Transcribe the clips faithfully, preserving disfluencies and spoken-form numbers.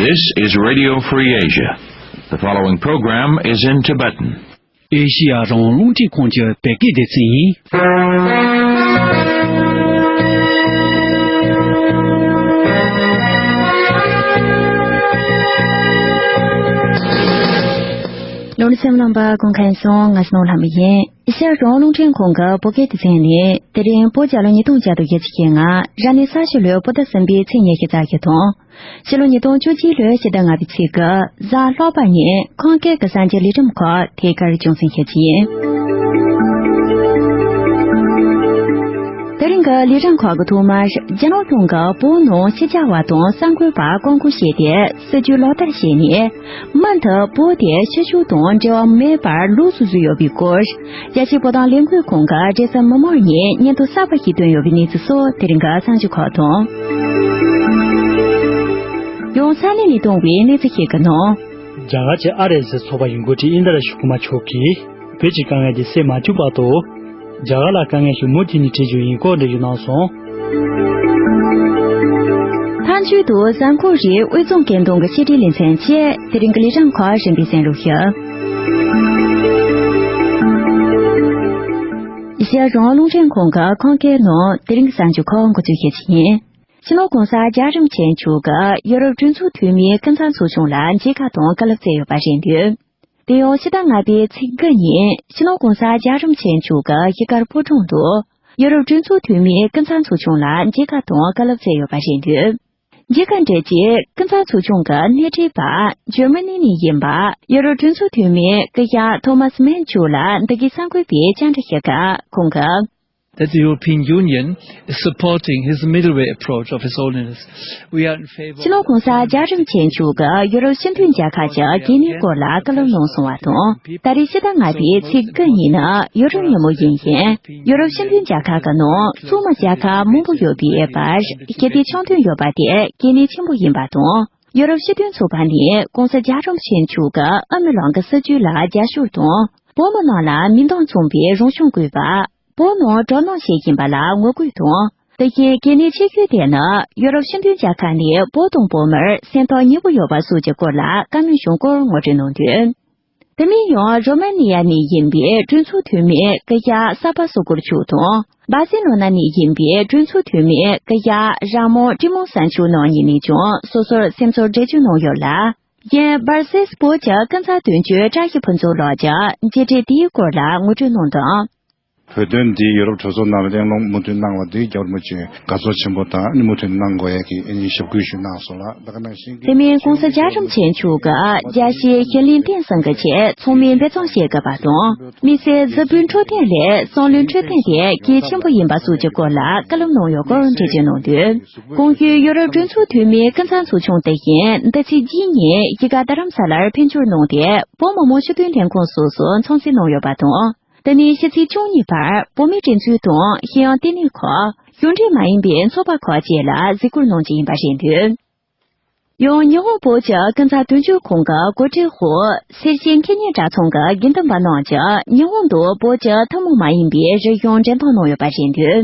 This is Radio Free Asia. The following program is in Tibetan. ཨེ་ཤི་ཡ་རང་དབང་རླུང་འཕྲིན་ཁང་གི་བོད་སྐད་སྡེ་ཚན་ཡིན། ལོ་ལ་སེམས་ལངས་པ་གུང་ཁན་སོང་ང་སྣང་ལྷ་མི་ཡིན། ཨེ་ཤི་ཡ་རང་དབང་རླུང་འཕྲིན་ཁང་གི་བོད་སྐད་སྡེ་ཚན་ནས་དེ་རིང་བོད་རྒྱལ་ལོ་ཉིས་སྟོང་བརྒྱ་དང་བརྒྱད་ཅུ་གྱ་ལྔ་རབ་གནས་ས་ཤུ་ལོའི་བོད་ཟླ་གསུམ་པའི་ཚེས་ཉི་ཤུ་རྩ་བཞི་དང་། ཕྱི་ལོ་ཉིས་སྟོང་བཅུ་གཅིག་ལོའི་ཕྱི་ཟླ་ལྔ་པའི་ཚེས་དགུ་གཟའ་ལྷག་པ་ཉིན་ཁམས་སྐད་ཀྱི་གསར་འགྱུར་ལས་རིམ་ཁག་ཐད་ཀར་རྒྱང་སྲིང་ཞུ་རྒྱུ་ཡིན། དེ་རིང་གི་ལས་རིམ་ཁག་གི་ཐོག་མར་རྒྱ་ནག་གཞུང་གིས་བོད་ནང་ཕྱི་རྒྱལ་བ་དང་གསར་འགོད་པ་བཀག་འགོག་བྱས་ཏེ་སྲིད་ཇུས་ལག་བསྟར་བྱས་ནས། མུ་མཐུད་བོད་དེ་ཕྱི་ཕྱོགས་དང་འབྲེལ་བ་མེད་པར་ལོགས་སུ་བཟོས་ཡོད་པའི་སྐོར། རྒྱལ་སྤྱིའི་བོད་དོན་ལས་འགུལ་ཁང་གི་རྒྱལ་ས་མི་མང་ནས་སྙན་ཐོ་གསར་པ་ཞིག་བཏོན་ཡོད་པའི་གནས་ཚུལ་སོགས་དེ་རིང་གི་གསར་འགྱུར་ཁག་དང་། ཡང་ས་གནས་ནས་བཏང་བའི་གནས་ཚུལ་ཞིག་གི་ནང་། རྒྱ་གར་གྱི་ཨར་ཨེས་ཨེས་ཚོགས་པ་ཡི་འགོ་ཁྲིད་ཨིན་ད་ར་ཤི་ཀུ་མ་མཆོག་གིས་བོད་ཀྱི་དཀའ་ངལ་དེ་སེལ་མ་བཅུག་བར་དུ། རྒྱ་གར་ལ་དཀའ་ངལ་ཞིག་མུ་མཐུད་ནས་འཕྲད་རྒྱུ་ཡིན་སྐོར་འགྲེལ་བརྗོད་གནང་སོང་། མཐའ་མཇུག་ཏུ་གཟའ་འཁོར་རེའི་དབུས་གཙང་སྐད་གདངས་ཀྱི་བཤད་སྒྲོས་ལེ་ཚན་བཅས་དེ་རིང་གི་ལས་རིམ་ཁག་རིམ་པས་གསན་རོགས་ཞུ། ཨེ་ཤེ་ཡ་རང་དབང་རླུང་འཕྲིན་ཁང་གི་ཁམས་སྐད་ནང་དེ་རིང་གི་གསར་འགྱུར་ཁག་འགོ་འཛུགས་ཞུ་རྒྱུ་ཡིན། སྤྱི་ནོར་༧གོང་ས་རྒྱལ་བ་རིན་པོ་ཆེ་མཆོག་གིས་ཡུ་རོབ་གྲོས་ཚོགས་འཐུས་མིའི་སྐུ་ཚབ་ཚོགས་ཆུང་ལ་མཇལ་ཁ་དང་བཀའ་སློབ་སྩལ་ཡོད་པ་རེད་འདུག་དེ་ཡང་ཕྱི་ཟླ་ལྔ་པའི་ཚེས་དགུ་ཉིན་སྤྱི་ནོར་༧གོང་ས་རྒྱལ་བ་རིན་པོ་ཆེ་མཆོག་གིས་གཞིས་སྒར་ཕོ་བྲང་དུ་ཡུ་རོབ་གྲོས་ཚོགས་འཐུས་མིའི་སྐུ་ཚབ་ཚོགས་ཆུང་ལ་མཇལ་ཁ་དང་བཀའ་སློབ་སྩལ་ཡོད་པ་རེད་འདུག་མཇལ་ཁ་འབྲེལ་གྱིས་སྐུ་ཚབ་ཚོགས་ཆུང་གི་སྣེ་ཁྲིད་པ་འཇར་མ་ནི་ནས་ཡིན་པ་ཡུ་རོབ་གྲོས་ཚོགས་འཐུས་མི་སྐུ་ཞབས་ཐོ་མཱས་མན་མཆོག་ལ་འདི་གའི་གསར་འགོད་པས་བཅར་འདྲི་ཞུས་སྐབས་ཁོང་གིས། That the European Union is supporting his middle way approach of His Holiness. We are in favor སྤྱི་ནོར་༧གོང་ས་རྒྱལ་བ་རིན་པོ་ཆེ་མཆོག་གིས་ཡུ་རོབ་སྤྱི་མཐུན་རྒྱལ་ཁབ་ཀྱི་འགན་ནུས་སྐོར་ལ་བཀའ་སློབ་གནང་སོང་བ་དང་། ད་རེས་ཕྱི་ཟླ་ལྔ་པའི་ཚེས་དགུ་ཉིན་ནི་ཡུ་རོབ་ཉིན་མོ་ཡིན་ཞིང་། ཡུ་རོབ་སྤྱི་མཐུན་རྒྱལ་ཁབ་ཀྱི་ནང་གཙང་མ་རྒྱལ་ཁབ་མང་པོ་ཡོད་པའི་བར་ཞི་བདེ་འཆམ་མཐུན་ཡོད་པ་དེ་གལ་གནད་ཆེན་པོ་ཡིན་པ་དང་། ཡུ་རོབ་སྤྱི་མཐུན་ཚོགས་པ་ནས་༧གོང་ས་རྒྱལ་བ་རིན་པོ་ཆེ་མཆོག་གི་ཨ་མི་ལགས་ཀྱི་སྲིད་བྱུས་ལ་རྒྱབ་སྐྱོར་དང་། བོད་མི་རྣམས་ལ་མི་འདང་མཚུངས་པའི་རང་སྐྱོང་དགོས་པ། བོད་ནང་དོ་སྣང་བྱེད་བཞིན་པ་ལ་ངོ་རྒོལ་དང་། དེ་བཞིན་གལ་གནད་ཆེ་ཤོས་དེ་ནི་ཡུ་རོབ་སྤྱི་མཐུན་རྒྱལ་ཁབ་ནས་བོད་དང་བོད་མིར་སེམས་ཐག་ཉེ་པོ་ཡོད་པ་སོགས་ཀྱི་སྐོར་ལ་བཀའ་མོལ་བྱུང་སྐོར་ངོ་སྤྲོད་གནང་དོན། དེ་མིན་ཡང་རོ་མ་ནི་ཡ་ནས་ཡིན་པའི་གྲོས་ཚོགས་འཐུས་མི་སྐུ་ཞབས་ས་པ་སོ་ཀུར་མཆོག་དང་། སྦར་སེ་ལོ་ན་ནས་ཡིན་པའི་གྲོས་ཚོགས་འཐུས་མི་སྐུ་ཞབས་ར་མོན་ཏི་མོ་སན་མཆོག་རྣམ་གཉིས་ནས་ཀྱང་སོ་སོར་སེམས་ཚོར་འགྲེལ་བརྗོད་གནང་ཡོད་ལ། གཞན་སྦར་སེལ་བོད་ཀྱི་ཀུན་བཟང་དོན་གཅོད་བཀྲ་ཤིས་ཕུན་ཚོགས་ལགས་ཀྱིས་མཇལ་འཕྲད་དེའི་སྐོར་ལ་ངོ་སྤྲོད་གནང་དོན། བོད་དོན་འདི་ཡུ་རོབ་གྲོས་ཚོགས་ནང་གླེང་སློང་མུ་མཐུད་གནང་བ་འདི་རྒྱལ་བ་རིན་པོ་ཆེ་དགའ་ཚོར་ཆེན་པོ་དང་ཨ་ནི་མུ་མཐུད་གནང་དགོས་ཡ་གི་ཨ་ནི་ཞབས་སྐུལ་ཞུས་གནང་སོང་ལ། ད་ག་ནང་བཞིན་གྱི། དེ་མིན་༧གོང་ས་རྒྱལ་བ་རིན་པོ་ཆེ་མཆོག་གིས་རྒྱལ་སྤྱིའི་ཞི་ལིང་ཏེན་སང་གི་ཆེད་ཚང་མས་འབད་བརྩོན་བྱེད་དགོས་པ་དང་། མི་སེར་གཟུགས་པོའི་འཕྲོད་བསྟེན་ལས་བསམ་བློའི་འཕྲོད་བསྟེན་དེ་གལ་ཆེན་པོ་ཡིན་པ་སོགས་ཀྱི་སྐོར་ལ་བཀའ་སློབ་གནང་ཡོད་སྐོར་འགྲེལ་བརྗོད་གནང་དོན། གོང་ཞུས་ཡུ་རོབ་གྲོས་ཚོགས་འཐུས་མིའི་སྐུ་ཚབ་ཚོགས་ཆུང་དེ་བཞིན་འདི་ཚེས་གཅིག་ཉིན་གཞིས་ཀ་རྡ་རམ་ས་ལར་ཕེབས་འབྱོར་གནང་སྟེ་བོད་མི་མང་སྤྱི་འཐུས་ལྷན་ཁང་སོགས་སུ་འཚམས་གཟིགས་གནང་ཡོད་པ་དང་། དེ་ནས་ཕྱི་ཚེས་བཅུ་གཉིས་བར་བོད་མིའི་སྒྲིག་འཛུགས་དང་ཤེས་ཡོན་ལྟེ་གནས་ཁག་གཞུང་འབྲེལ་མ་ཡིན་པའི་ཚོགས་པ་ཁག་བཅས་ལ་གཟིགས་སྐོར་གནང་རྒྱུ་ཡིན་པ་རེད་འདུག་ཡང་ཉི་ཧོང་བོད་ཀྱི་ཀུན་བཟང་དོན་གཅོད་ཁང་གི་འགོ་ཁྲིད་འོག་སེར་བྱེས་ཁེ་ཉེ་གྲྭ་ཚང་གི་དགེ་འདུན་པ་རྣམས་ཀྱིས་ཉི་ཧོང་དུ་བོད་ཀྱི་ཐུན་མོང་མ་ཡིན་པའི་རིག་གཞུང་འགྲེམས་སྟོན་གནང་ཡོད་པ་རེད་འདུག་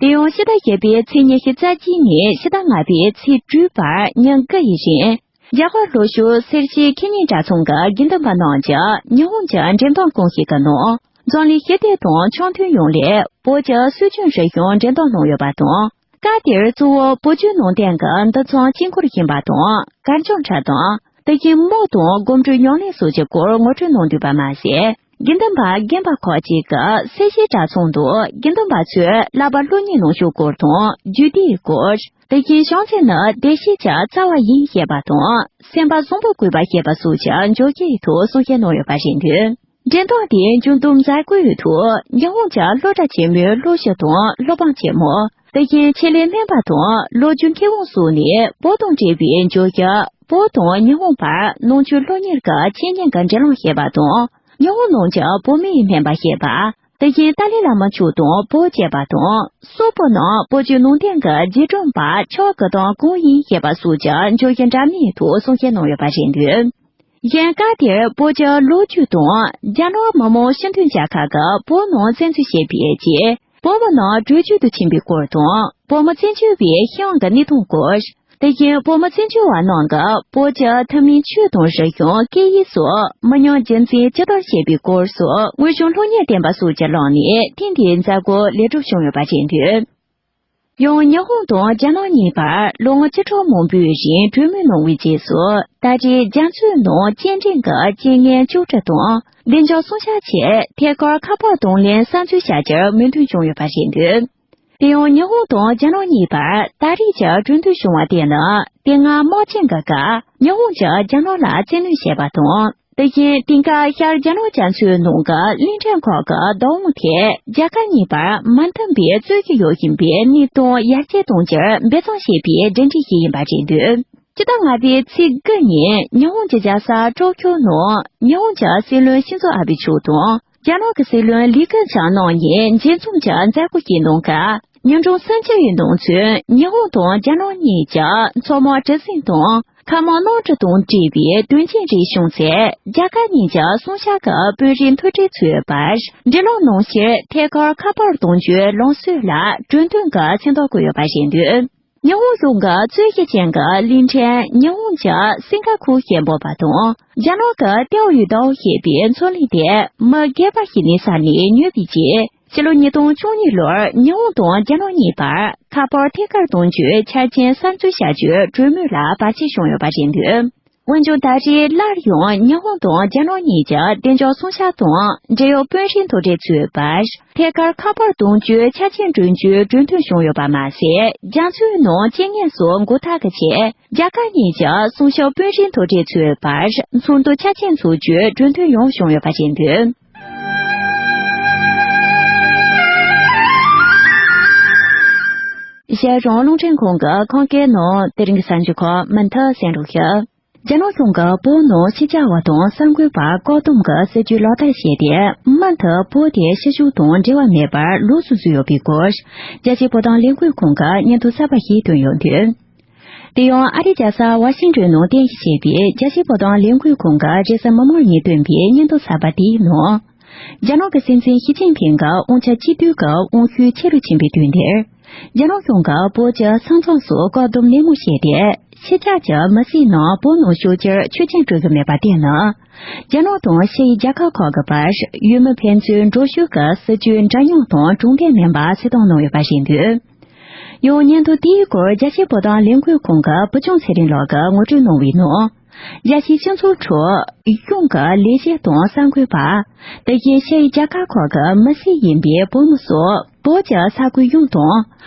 དེ་ཡང་ཕྱི་ཟླ་བཞི་པའི་ཚེས་ཉི་ཤུ་རྩ་གཅིག་ནས་ཕྱི་ཟླ་ལྔ་པའི་ཚེས་དྲུག་བར་ཉིན་དགུ་ཡི་རིང་། རྒྱ་གར་ལྷོ་ཕྱོགས་སེར་བྱེས་ཁེ་ཉེ་གྲྭ་ཚང་གི་དགེ་འདུན་པ་རྣམས་ཀྱིས་ཉི་ཧོང་གི་འགྲེམས་སྟོན་ཁང་ཞིག་གི་ནང་། འཛམ་གླིང་ཞི་བདེ་དང་འཆམ་མཐུན་ཡོང་སླད་བོད་ཀྱི་སྲོལ་རྒྱུན་རིག་གཞུང་འགྲེམས་སྟོན་གནང་ཡོད་པ་དང་། སྐབས་དེར་གཙོ་བོ་བོད་བརྒྱུད་ནང་བསྟན་གྱི་འདུ་ཚོགས་དཀྱིལ་འཁོར་ཡིན་པ་དང་། གར་ལྗང་ཁྲ་དང་། དེ་བཞིན་དམག་དང་གོམ་བགྲོད་ཉམས་ལེན་སོགས་ཀྱི་སྐོར་ངོ་སྤྲོད་གནང་འདུག་པ་མ་ཟད། དགེ་འདུན་པ་རྒན་པ་ཁག་ཅིག་གིས་སེར་བྱེས་གྲྭ་ཚང་དུ་དགེ་འདུན་པ་ཚོས་བསླབ་པ་སློབ་གཉེར་གནང་ཕྱོགས་སྐོར་དང་རྒྱུད་སྡེའི་སྐོར། དེ་བཞིན་བྱང་སེམས་ནི་བདེ་གཤེགས་ཀྱི་རྩ་བ་ཡིན་ཞེས་པ་དང་སེམས་པ་བཟང་པོ་དགོས་པ་ཞེས་པ་སོགས་ཀྱི་འཇོག་རྒྱའི་ཐོག་གསུང་བཤད་གནང་ཡོད་པ་རེད་འདུག་འགྲེམས་སྟོན་དེའི་མཇུག་བསྡོམས་མཛད་སྒོའི་ཐོག་ཉི་ཧོང་གི་སློབ་གྲྭ་ཆེན་མོའི་སློབ་ཞུགས་དང་སློབ་དཔོན་ཆེན་མོ། དེ་བཞིན་ཆེད་ལས་སྨན་པ་དང་ལོ་རྒྱུས་མཁས་དབང་སོགས་ནས་བོད་དང་འབྲེལ་བའི་འཇོག་རྒྱ། བོད་དང་ཉི་ཧོང་བར་ནང་ཆོས་སློབ་གཉེར་གྱི་ཆེད་གཉེར་གྱི་འབྲེལ་ལམ་ཞེས་པ་དང་། ཉི་ཧོང་ནང་གི་བོད་མིའི་སྨན་པ་ཞེས་པ། དེ་བཞིན་ཏཱ་ལའི་བླ་མ་མཆོག་དང་བོད་ཅེས་པ་དང་། སོག་པོ་ནང་བོད་བརྒྱུད་ནང་བསྟན་གྱི་རྗེ་དྲུང་པ་ཆོས་སྐུ་དང་གང་ཡིན་ཞེས་པ་སོགས་ཀྱི་འཇོག་རྒྱུ་འདྲ་མིན་ཐོག་གསུང་བཤད་གནང་ཡོད་པ་རེད་འདུག་གཞན་སྐབས་དེར་བོད་ཀྱི་ལོ་རྒྱུས་དང་རྒྱ་ནག་མི་དམངས་སྤྱི་མཐུན་རྒྱལ་ཁབ་ཀྱིས་བོད་ནང་བཙན་འཛུལ་བྱས་པའི་རྗེས། བོད་མི་རྣམས་བྲོས་བྱོལ་དུ་ཕྱིན་པའི་སྐོར་དང་། བོད་མི་བཙན་བྱོལ་བའི་ཤེས་ཡོན་གྱི་གནས་སྟངས་སྐོར། དེ་བཞིན་བོད་མི་བཙན་བྱོལ་བ་རྣམས་ཀྱིས་བོད་ཀྱི་མཐའ་མའི་ཆོས་དང་རིག་གཞུང་། སྐད་ཡིག་སོགས་མི་ཉམས་རྒྱུན་འཛིན་ཇི་ལྟར་བྱེད་པའི་སྐོར་སོགས། དངོས་བྱུང་སློབ་གཉེར་བསྟན་པ་སོགས་ཀྱི་ལམ་ནས་ཐེངས་འདིའི་མཛད་སྒོ་ལེགས་གྲུབ་བྱུང་ཡོད་པ་རེད་འདུག། ཡང་ཉི་ཧོང་དང་རྒྱ་ནག་གཉིས་བར་ལོ་ངོ་བཅུ་ཕྲག་མང་པོའི་རིང་གྲོས་མོལ་གནང་བའི་རྗེས་སུ། ད་རེས་རྒྱ་མཚོའི་ནང་སྐྱེལ་འདྲེན་གྱི་རྐྱེན་ངན་བཅུ་དྲུག་དང་། བདེ་འཇགས་སྲུང་བྱ་ཆེད་ཐད་ཀར་ཁ་པར་དང་ལེན་གསར་འཛུགས་བྱ་རྒྱུར་མོས་མཐུན་བྱུང་ཡོད་པ་རེད་འདུག། དེ་ཡང་ཉི་ཧོང་དང་རྒྱ་ནག་གཉིས་བར་ད་རེས་ཀྱི་གྲོས་མཐུན་བྱུང་བ་དེ་ནི། དེ་སྔ་དམག་ཆེན་གྱི་སྐབས་ཉི་ཧོང་གིས་རྒྱ་ནག་ལ་བཙན་གནོན་བྱས་པ་དང་། དེ་བཞིན་དེང་སྐབས་ཤར་རྒྱ་ནག་རྒྱ་མཚོའི་ནང་གི་གླིང་ཕྲན་ཁག་གི་བདག་དབང་ཐད་རྒྱ་དཀར་གཉིས་བར་མ་མཐུན་པའི་རྩོད་གཞི་ཡོད་བཞིན་པའི་གནས་སྟངས་ཡར་རྒྱས་གཏོང་རྒྱུར་འབད་བརྩོན་བྱས་པའི་གྲ་སྒྲིག་ཞིག་ཡིན་པ་རེད་འདུག། སྤྱི་ཟླ་ལྔ་པའི་ཚེས་དགུ་ཉིན་ཉི་ཧོང་གི་རྒྱལ་ས་ཀྲོ་ཀྱོ་ནང་ཉི་ཧོང་གི་སྲིད་བློན་ཤིན་ཛོ་ཨ་བྷེ་མཆོག་དང་། རྒྱ་ནག་གི་སྲིད་བློན་ལི་ཁེ་ཆང་རྣམ་གཉིས་མཇལ་འཛོམས་ཀྱི་མཛད་སྒོ་ཞིག་གནང་སྐབས། ཉིན་གྲངས་སུམ་ཅུ་ཡི་ནང་ཚུད་ཉི་ཧོང་དང་རྒྱ་ནག་གཉིས་ཀྱི་མཚོ་དམག་གྲུ་གཟིངས་དང་། མཁའ་དམག་གནམ་གྲུ་དང་འབྲེལ་བའི་དོན་རྐྱེན་རིགས་བྱུང་ཚེ། རྒྱ་དཀར་གཉིས་ཀྱི་སྲུང་བྱ་གི་དཔོན་རིགས་མཐུན་སྒྲིལ་ཚོའི་བར་འབྲེལ་ལམ་གནང་ཕྱིར་ཐད་ཀར་ཁ་པར་གཏོང་རྒྱུའི་ལམ་སྲོལ་ལ་གྲོས་མཐུན་གྱི་མཚན་རྟགས་བཀོད་ཡོད་པ་རེད་འདུག། ཉི་ཧོང་གཞུང་གི་རྩོད་གཞི་ཅན་གྱི་གླིང་ཕྲན་ཉི་ཧོང་གི་སིང་ག་ཁུའུ་ཞེས་འབོད་པ་དང་། རྒྱ་ནག་གི་ཏེའོ་ཡུས་ཏའོ་ཞེས་པའི་མཚོ་གླིང་དེ་མི་སྒེར་པ་ཞིག་གནས་ས་ནས་ཉོས་པའི་རྗེས། ཕྱི་ལོ་ཉིས་སྟོང་བཅུ་གཉིས་ལོར་ཉི་ཧོང་དང་རྒྱ་ནག་གཉིས་བར་ཁ་པར་ཐད་ཀར་གཏོང་རྒྱུའི་ཆ་རྐྱེན་གསར་འཛུགས་བྱ་རྒྱུའི་གྲོས་མོལ་ལ་བར་ཆད་བྱུང་ཡོད་པ་རེད་འདུག། འོན་ཀྱང་ད་རེས་སླར་ཡང་ཉི་ཧོང་དང་རྒྱ་ནག་གཉིས་ཀྱི་བདེ་འཇགས་སྲུང་བྱ་དང་འབྲེལ་ཡོད་དཔོན་རིགས་མཐུན་སྒྲིལ་ཚོའི་བར་ཐད་ཀར་ཁ་པར་གཏོང་རྒྱུའི་ཆ་རྐྱེན་བསྐྲུན་རྒྱུའི་གྲོས་མཐུན་བྱུང་ཡོད་པ་མ་ཟད། རྒྱ་མཚོའི་ནང་རྐྱེན་ངན་སོགས་འགོག་ཐབས་ཀྱི་ཆེད། རྒྱ་དཀར་གཉིས་ཀྱི་སྲུང་སྐྱོབ་དཔོན་རིགས་མཐུན་སྒྲིལ་ཚོའི་བར་ཚོགས་འདུ་ཆ་རྐྱེན་འཚོགས་རྒྱུའི་གྲོས་མཐུན་ཡང་བྱུང་ཡོད་པ་རེད་འདུག། གཞན་རང་རླུང་འཕྲིན་ཁང་གི་ཁམས་སྐད་ནང་དེ་རིང་གི་གསར་འགྱུར་ཁག་མུ་མཐུད་གསན་རོགས་ཞུ། རྒྱ་ནག་གཞུང་གིས་བོད་ནང་ཕྱི་རྒྱལ་བ་དང་གསར་འགོད་པ་བཀག་སྡོམ་གྱི་སྲིད་ཇུས་ལག་བསྟར་བྱས་ཏེ། མུ་མཐུད་བོད་དེ་ཕྱི་ཕྱོགས་དང་འབྲེལ་བ་མེད་པར་ལོགས་སུ་བཟོས་ཡོད་པའི་སྐོར། རྒྱལ་སྤྱིའི་བོད་དོན་ལས་འགུལ་ཁང་གིས་སྙན་ཐོ་གསར་པ་ཞིག་བཏོན་ཡོད་འདུག། དེ་ཡང་ཨ་རིའི་རྒྱལ་ས་ཝ་ཤིང་ཏོན་ནང་རྟེན་གཞི་བྱས་པའི་རྒྱལ་སྤྱིའི་བོད་དོན་ལས་འགུལ་ཁང་གི་རེས་གཟའ་མིག་དམར་ཉིན་བཏོན་པའི་སྙན་ཐོ་གསར་པ་དེའི་ནང་། རྒྱ་ནག་གི་སྲིད་འཛིན་ཞི་ཅིན་ཕིང་གི་དབང་ཆ་གཅིག་སྡུད་ཀྱི་དབང་ཤུགས་ཆེ་རུ་ཕྱིན་པའི་དུས་འདིར། རྒྱ་ནག་གཞུང་གིས་བོད་ཀྱི་ས་མཚམས་སུ་བཀག་སྡོམ་ནན་མོ་བྱས་ཏེ། ཕྱི་རྒྱལ་གྱི་མི་སེར་རྣམས་བོད་ནང་ཞུགས་རྒྱུར་ཆོག་མཆན་སྤྲོད་ཀྱི་མེད་པ་དེ་ནི། རྒྱ་ནག་དང་ཕྱིའི་རྒྱལ་ཁབ་ཁག་གི་བར་ཡུལ་མི་ཕན་ཚུན་འགྲོ་སྐྱོད་ཀྱི་སྲིད་ཇུས་འདྲ་མཉམ་དང་གྲུབ་འབྲས་མིན་པ་གསལ་སྟོན་གནང་ཡོད་པ་རེད་འདུག། ཡང་སྙན་ཐོ་དེའི་སྐོར་རྒྱལ་སྤྱིའི་བོད་དོན་ལས་འགུལ་ཁང་གི་བུ་ཆུང་ཚེ་རིང་ལགས་ཀྱིས་ངོ་སྤྲོད་གནང་བའི་ནང་། རྒྱལ་སྤྱིའི་སྤྱི་ཚོགས་ཁྲོད་གཞུང་གི་ལས་བྱེད་དང་གསར་འགོད་པ། དེ་བཞིན་ཕྱིའི་རྒྱལ་ཁབ་ཁག་གི་མི་སེར་ཡིན་པའི་བོད་མི་སོགས་བོད་ཀྱི་ས་ཁུལ་ཡོངས་དང་།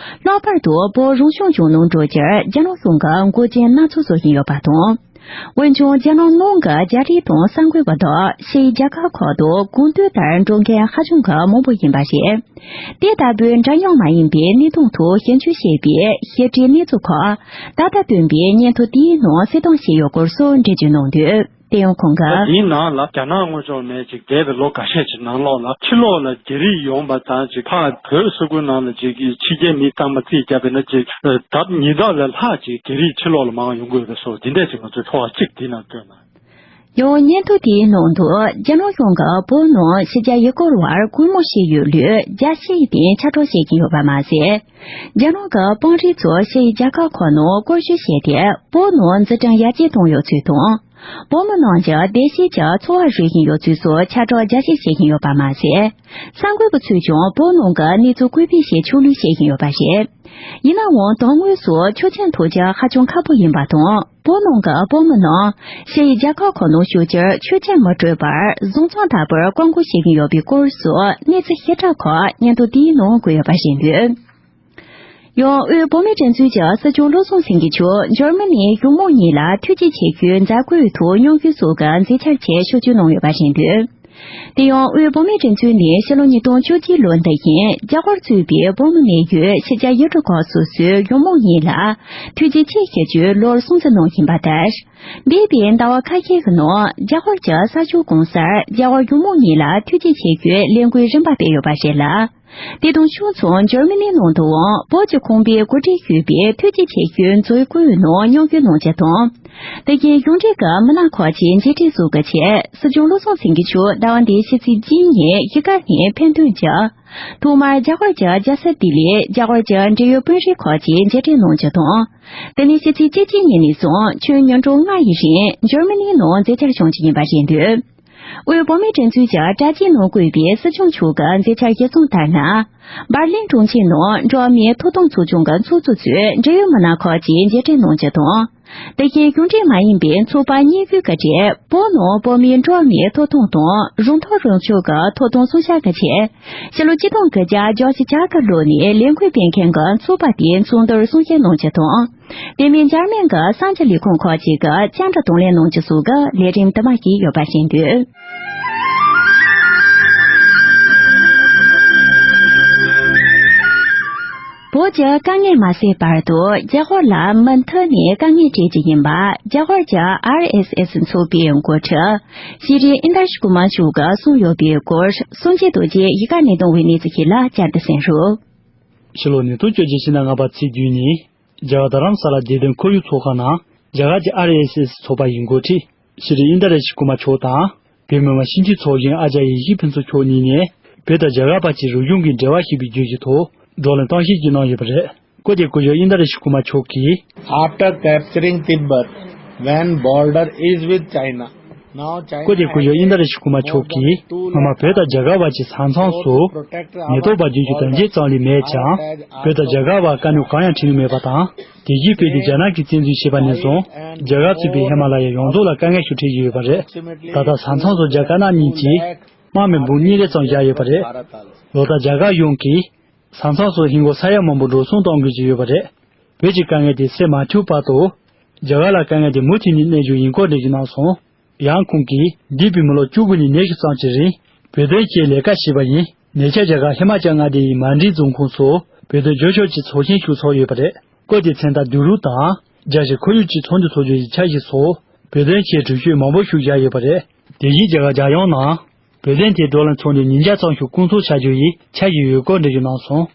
ལྷག་པར་དུ་བོད་རང་སྐྱོང་ལྗོངས་ནང་འགྲོ་རྒྱུར་རྒྱ་ནག་གཞུང་གིས་འགོག་རྐྱེན་སྣ་ཚོགས་བཟོ་བཞིན་ཡོད་པ་དང་། འོན་ཀྱང་རྒྱ་ནག་ནང་གི་རྒྱ་རིགས་དང་གསར་འགོད་པ་དག་ཕྱིའི་རྒྱལ་ཁབ་ཁག་ཏུ་གང་འདོད་ལྟར་འགྲོ་མཁན་ཧ་ཅང་གི་མང་པོ་ཡིན་པ་རེད། དེ་ལྟ་བུའི་འདྲ་མཉམ་མ་ཡིན་པའི་གནས་སྟངས་ཐོག་ཞིབ་འཇུག་བྱས་པའི་བཤད་སྒྲིག་གནས་ཚུལ་ཁག་ད་ལྟ་བཏོན་པའི་སྙན་ཐོ་དེའི་ནང་གསལ་སྟོན་བྱས་ཡོད་སྐོར་སོགས་འགྲེལ་བརྗོད་གནང་དོན། དེ་ཡང་ཁོང་གིས། ད་དེའི་ནང་ལ་རྒྱ་ནག་དངོས་ཕྱོགས་ནས་ཅིག་འདས་པའི་ལོ་འགའ་ཤས་ཀྱི་ནང་ལོགས་ལ་ཕྱི་ལོགས་ལ་རྒྱ་རིགས་ཡོང་པ་དང་ཅིག་ཕར་བོད་ས་ཁུལ་ནང་ལ་ཅིག་ཕྱི་རྒྱལ་མི་གཙང་མ་རྩིས་བརྒྱབ་པ་ཡིན་ན་ཅིག་ལྡབ་ཉིས་ལྡབ་ལས་ལྷག་ཅིག་རྒྱ་རིགས་ཕྱི་ལོགས་ལ་མང་ཡོང་གི་ཡོད་པའི་སོགས་འདི་འདྲས་ཅིག་ང་ཚོས་ཚོར་བ་གཅིག་འདི་ནང་བཏོན་གནང་། ཡང་སྙན་ཐོ་དེའི་ནང་དུ་རྒྱ་ནག་གཞུང་གིས་བོད་ནང་ཕྱི་རྒྱལ་ཡུལ་སྐོར་བར་གུས་མོ་བྱེད་ཡུལ་ལོའི་རྒྱ་ཆེའི་སྟེང་ཁྱབ་བསྒྲགས་བྱེད་ཀྱིན་ཡོད་པ་མ་ཟད། རྒྱ་ནག་གི་དཔོན་རིགས་ཚོ་ཕྱིའི་རྒྱལ་ཁབ་ཁག་ནང་སྐོར་ཞིབ་བྱས་ཏེ་བོད་ནང་འཛིན་གྲྭ་ཡར་རྒྱས་བཏང་ཡོད་ཚུལ་དང་། བོད་མི་རྣམས་ཀྱི་བདེ་སྐྱིད་ཀྱི་འཚོ་བ་རོལ་བཞིན་ཡོད་ཚུལ་སོགས་ཁྱབ་བསྒྲགས་རྒྱ་ཆེ་བྱེད་བཞིན་ཡོད་པ་མ་ཟད། གསར་འགོད་པ་ཚོས་ཀྱང་བོད་ནང་གི་གནས་ཚུལ་བཀོད་སྤེལ་བྱེད་ཕྱོགས་ལས་བྱེད་བཞིན་ཡོད་པ་རེད། ཡིན་ནའང་དོན་དངོས་སུ་ཆོག་མཆན་ཐོབ་རྒྱུ་ཧ་ཅང་ཁག་པོ་ཡིན་པ་དང་། བོད་ནང་གི་བོད་མི་རྣམས་ཕྱིའི་རྒྱལ་ཁབ་ཁག་ནང་ཞུགས་རྒྱུར་ཆོག་མཆན་མི་སྤྲོད་པར་བཟང་བཙོན་ལྟ་བུར་བཀག་འགོག་བྱེད་ཀྱིན་ཡོད་པའི་སྐོར་སོགས་གནས་ཚུལ་ཞིབ་ཕྲ་ཁག་སྙན་ཐོ་དེའི་ནང་བཀོད་ཡོད་པ་རེད་འདུག། ཡང་དབུས་བོད་མིའི་སྒྲིག་འཛུགས་ཀྱི་སྲིད་སྐྱོང་བློ་བཟང་སེང་གེ་མཆོག་འཇར་མ་ནིའི་གཞུང་མང་གཉིས་ལ་ཐུགས་རྗེ་ཆེ་ཞུའི་མཛད་སྒོའི་ཐོག་མཉམ་ཞུགས་སོགས་ཀྱི་མཛད་འཆར་ཆེད་ཕྱོགས་བསྐྱོད་གནང་ཡོད་པ་རེད་འདུག། དེ་ཡང་དབུས་བོད་མིའི་སྒྲིག་འཛུགས་ནས་ཕྱི་ལོ་ཉིས་སྟོང་བཅུ་གཅིག་ལོ་འདི་བཞིན་རྒྱ་གར་གཙོས་པའི་བོད་མི་གནས་ཡུལ་ཕྱི་རྒྱལ་ཡུལ་གྲུ་ཁག་སོ་སོའི་གཞུང་མང་གཉིས་ལ་ཐུགས་རྗེ་ཆེ་ཞུ་རྒྱུའི་ལོར་སྲུང་བརྩི་གནང་བཞིན་པ་ལྟར། འདས་པའི་ཟླ་བ་ཁ་ཤས་ཀྱི་ནང་རྒྱ་གར་གྱི་གསར་འགྱུར་གོང་གསལ་རྒྱ་གར་གཞུང་མང་གཉིས་ལ་ཐུགས་རྗེ་ཆེ་ཞུའི་ལས་འགུལ་རིམ་པ་སྤེལ་ཡོད་པ་རེད་ལ། དེ་དང་ཕྱོགས་མཚུངས་འཇར་མ་ནིའི་ནང་དུའང་བོད་ཀྱི་ཁང་པའི་འགོ་ཁྲིད་ཞུས་པའི་ཐུགས་རྗེ་ཆེ་ཞུའི་མཛད་སྒོའི་ནང་མཉམ་ཞུགས་གནང་རྒྱུ་དང་། དེ་བཞིན་གཞུང་འབྲེལ་གྱི་མི་སྣ་ཁག་ཅིག་མཇལ་འཕྲད་སོགས་ཀྱི་ཆེད་སྲིད་སྐྱོང་བློ་བཟང་སེང་གེ་མཆོག་ཟླ་བ་འདིའི་ཕྱི་ཚེས་གཅིག་ཉིན་གཞིས་ཀ་ནས་ཕེབས་ཐོན་གྱིས། ཐོག་མར་རྒྱ་གར་གྱི་རྒྱལ་ས་ལྡི་ལིར་རྒྱ་གར་གྱི་འབྲེལ་ཡོད་དཔོན་རིགས་ཁག་ཅིག་མཇལ་འཕྲད་གནང་རྒྱུ་དང་། དེ་ནས་ཕྱི་ཚེས་བཅུ་གཅིག་ཉིན་ནས་བཟུང་ཆུ་ཉིན་གྲངས་ལྔ་ཡི་རིང་འཇར་མ་ནིའི་ནང་མཛད་འཆར་བྱུང་རྒྱུ་ཡིན་པ་རེད་འདུག་དབུས་བོད་མིའི་སྒྲིག་འཛུགས་ཀྱི་དྲ་རྒྱའི་ནང་བཀོད་པའི་སྲིད་སྐྱོང་མཆོག་གི་མཛད་འཆར་གཞིར་བཟུང་ལྟར་ན། འབར་ལིན་གྲོང་ཁྱེར་ནང་འགྲོ་བ་མིའི་ཐོབ་ཐང་ཚོགས་ཆུང་གི་ཚོགས་གཙོ་ཚོས་འབྲེལ་ཡོད་མི་སྣ་ཁག་ཅིག་མཇལ་འཕྲད་གནང་རྒྱུ་དང་། དེ་བཞིན་གཞུང་འབྲེལ་མ་ཡིན་པའི་ཚོགས་པ་གཉིས་པོའི་བཀའ་སྒྲིག་བོད་ནང་བོད་མིའི་འགྲོ་བ་མིའི་ཐོབ་ཐང་དང་རང་ཐག་རང་གཅོད་ཀྱི་ཐོབ་ཐང་སྲུང་སྐྱོབ་ཀྱི་ཆེད། ཕྱི་ལོ་ཆིག་སྟོང་དགུ་བརྒྱ་བརྒྱད་ཅུ་གྱ་དགུ་ལོ་ནས་ལས་འགུལ་སྤེལ་མཁན་གྱི་ཚོགས་པ་དེའི་ཚོགས་འདུར་གསུང་བཤད་གནང་རྒྱུ་དང་། དེ་མིན་འཇར་མན་གྱི་གསར་འགྱུར་ལས་ཁུངས་ཁག་ཅིག་གི་བཅར་འདྲི་དང་ལེན་གནང་རྒྱུ་སོགས་ཀྱི་ལས་རིམ་དུ་མ་ཞིག་ཡོད་པ་རེད་འདུག་བོད་ཀྱི་དཀའ་ངལ་མ་སེལ་བར་དུ་རྒྱ་གར་ལ་མུ་མཐུད་ནས་དཀའ་ངལ་འཕྲད་ཀྱི་ཡིན་པ་རྒྱ་གར་གྱི་ཨར་ཨེས་ཨེས་ཚོགས་པའི་འགོ་ཁྲིད་ཤྲི་ཨིན་དར་ཤ་ཀུ་མ་མཆོག་གིས་གསུངས་ཡོད་པའི་སྐོར་གསུང་ཆོས་རྡོ་རྗེ་ཡིག་དཀར་ནས་གཏོང་བའི་གནས་ཚུལ་ཞིག་ལ་བཅར་འདྲི་གསན་རོགས། ཕྱི་ལོ་ཉིས་སྟོང་བཅོ་བརྒྱད་ཕྱི་ཟླ་ལྔ་པ་ཚེས་བདུན་ཉིན། རྒྱ་གར་རྡ་རམ་ས་ལ་བདེ་དོན་ཁོར་ཡུག་ཚོགས་ཁང་ནང་རྒྱ་གར་གྱི་ཨར་ཨེས་ཨེས་ཚོགས་པ་ཡི་འགོ་ཁྲིད་ཤྲི་ཨིན་ད་ར་ཤི་ཀུ་མ་མཆོག་དང་། བོད་མི་མང་སྤྱི་འཐུས་ཚོགས་གཞོན་ཨ་ཅཱརྱ་ཡེ་ཤེས་ཕུན་ཚོགས་མཆོག་གཉིས་ནས་བོད་དང་རྒྱ་གར་བར་གྱི་རང་གཞུང་གི་འབྲེལ་བ་ཞེས་པའི་བརྗོད་གཞི་ཐོག་བགྲོ་གླེང་གཏམ་བཤད་ཅིག་གནང་ཡོད་པ་རེད། སྐོར་དེ་སྐུ་ཞབས་ཨིན་ད་ར་ཤི་ཀུ་མ་མཆོག་གིས། After capturing Tibet, when border is with China, now China སྐོར་དེ་སྐུ་ཞབས་ཨིན་ད་ར་ཤི་ཀུ་མ་མཆོག་གིས་སྔོན་མ་བོད་དང་རྒྱ་གར་བར་གྱི་ས་མཚམས་སུ་ཉེན་རྟོག་པ་བརྗོད་རྒྱུ་དོན་རྐྱེན་ཙམ་ལས་མེད་ཀྱང་། བོད་དང་རྒྱ་གར་བར་དཀའ་གནད་གང་ཡང་འཕྲད་མྱོང་མེད་པ་དང་། དེ་བཞིན་བོད་དེ་རྒྱ་ནག་གིས་བཙན་འཛུལ་བྱས་པ་ནས་བཟུང་རྒྱ་གར་གཙོས་པའི་ཧི་མ་ལ་ཡའི་ཡོངས་རྫོགས་ལ་དཀའ་ངལ་ཞིག་འཕྲད་བཞིན་ཡོད་པ་རེད། ད་ལྟ་ས་མཚམས་སུ་རྒྱ་དཀར་ནག་གཉིས་ཀྱིས་དམག་མི་འབུམ་གཉིས་རེ་ཙམ་བཞག་ཡོད་པ་རེད། ལོ་ལྟར་རྒྱ་གར་གཞུང་གིས་ས་མཚམས་སུ་ཧིན་སྒོར་ས་ཡ་མང་པོ་འགྲོ་སོང་གཏོང་དགོས་ཀྱི་ཡོད་པ་རེད། བོད་ཀྱི་དཀའ་ངལ་དེ་སེལ་མ་ཐུབ་བར་དུ། རྒྱ་གར་ལ་དཀའ་ངལ་དེ་མུ་མཐུད་ནས་གནས་རྒྱུ་ཡིན་སྐོར་འགྲེལ་བརྗོད་གནང་སོང་། ཡང་ཁོང་གིས་འདས་པའི་མི་ལོ་བཅུ་དགུ་ནས་ཉི་ཤུ་ཙམ་གྱི་རིང་བོད་དོན་ཆེད་ལས་ཀ་བྱས་པ་ཡིན། ཉེ་ཆར་རྒྱ་གར་ཧི་མ་ཅལ་མངའ་སྡེ་ཡི་མན་ཌི་རྫོང་ཁོངས་སུ་བོད་དོན་རྒྱབ་སྐྱོར་གྱི་ཚོགས་ཆེན་ཞིག་ཚོགས་ཡོད་པ་རེད། སྐོར་དེའི་མཚན་རྟགས་བསྡུ་རུབ་དང་རྒྱལ་སྤྱིའི་ཁོར་ཡུག་གཅིག་ཚོགས་འདུ་ཚོགས་རྒྱུ་ཡི་འཆར་གཞི་སོགས་བོད་དོན་ཆེད་གྲོས་ཆོད་མང་པོ་ཞིག་བཞག་ཡོད་པ་རེད། དེ་བཞིན་རྒྱ་གར་རྒྱལ་ཡོངས་ནང་བོད་དོན་ཐད་བགྲོ་གླེང་ཚོགས་འདུ་ཉིས་བརྒྱ་ཙམ་ཞིག་སྐོང་ཚོགས་བྱ་རྒྱུ་ཡི་འཆར་གཞི་ཡོད་སྐོར་འགྲེལ་བརྗོད་གནང་སོང་།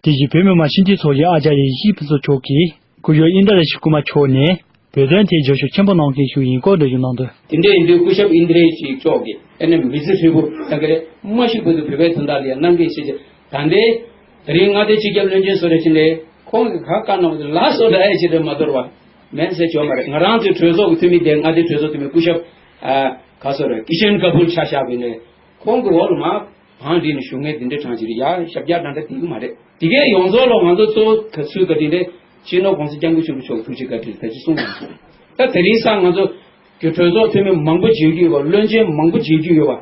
དེ་བཞིན་བོད་མི་མང་སྤྱི་འཐུས་ཚོགས་གཞོན་ཨ་ཅཱརྱ་ཡེ་ཤེས་ཕུན་ཚོགས་མཆོག་གིས་སྐུ་ཞབས་ཨིན་ད་ར་ཤི་ཀུ་མ་མཆོག་ནས་བོད་དོན་ཐད་རྒྱབ་སྐྱོར་ཆེན་པོ་གནང་མཁན་ཞིག་ཡིན་སྐོར་འགྲེལ་བརྗོད་གནང་དོན། དེ་འདྲ་ཡིན་དུས་སྐུ་ཞབས་ཨིན་ད་ར་ཤི་མཆོག་གིས་ཨ་ནི་མི་ཚེ་ཧྲིལ་པོ་ད་ག་རེ་མ་ཤི་བར་དུ་བོད་པའི་དོན་དག་ལ་ཡང་གནང་མཁན་ཞིག་ད་ལྟའི་དེ་རིང་མངའ་སྡེ་སྤྱི་ཁྱབ་བློན་ཆེན་བཟོ་འདྲ་ཕྱིན་ནས་ཁོང་གིས་ག་བཀའ་གནང་བ་དེ་ལགས་སོ་འདྲ་ཨེ་ཅི་འདྲ་མ་དོར་བ་མེད་ཟེར་བྱོས་མ་རེད། ང་རང་ཚོའི་གྲོས་ཚོགས་ཀྱི་འཐུས་མི་དེ་མངའ་སྡེའི་གྲོས་ཚོགས་འཐུས་མི་སྐུ་ཞབས་ཨ་ག་སོ་རེད་ཀི་ཤན་ཀ་པུར་ཆ་བཞག་པ་ཡིན་ནའི་ཁོང་གི་འོག་ལ་མ། བང་སྒྲིག་ནས་བཞུགས་མཁན་འདི་འདྲ་གྲངས་ཅིག་རེད་ཡ། ཞབས་བཀྱག་འདྲ་འདྲ་འདི་གི་མ་རེད། དེ་གའི་ཡོངས་རྫོགས་ལ་ང་ཚོ་གཙོ་བོ་ག་ཚུལ་ག་དེ་འདྲ་སྤྱི་ནོར་༸གོང་ས་༸སྐྱབས་མགོན་ཆེན་པོ་མཆོག་ཐུགས་རྗེ་བཀའ་དྲིན་ད་ཅི་གསུངས་ཡོང་སོང་། ད་དེ་རིང་སང་ང་ཚོ་གི་གྲོས་ཚོགས་འཐུས་མི་མང་པོ་མཇལ་རྒྱུ་ཡོད་པ། བློན་ཆེན་མང་པོ་མཇལ་རྒྱུ་ཡོད་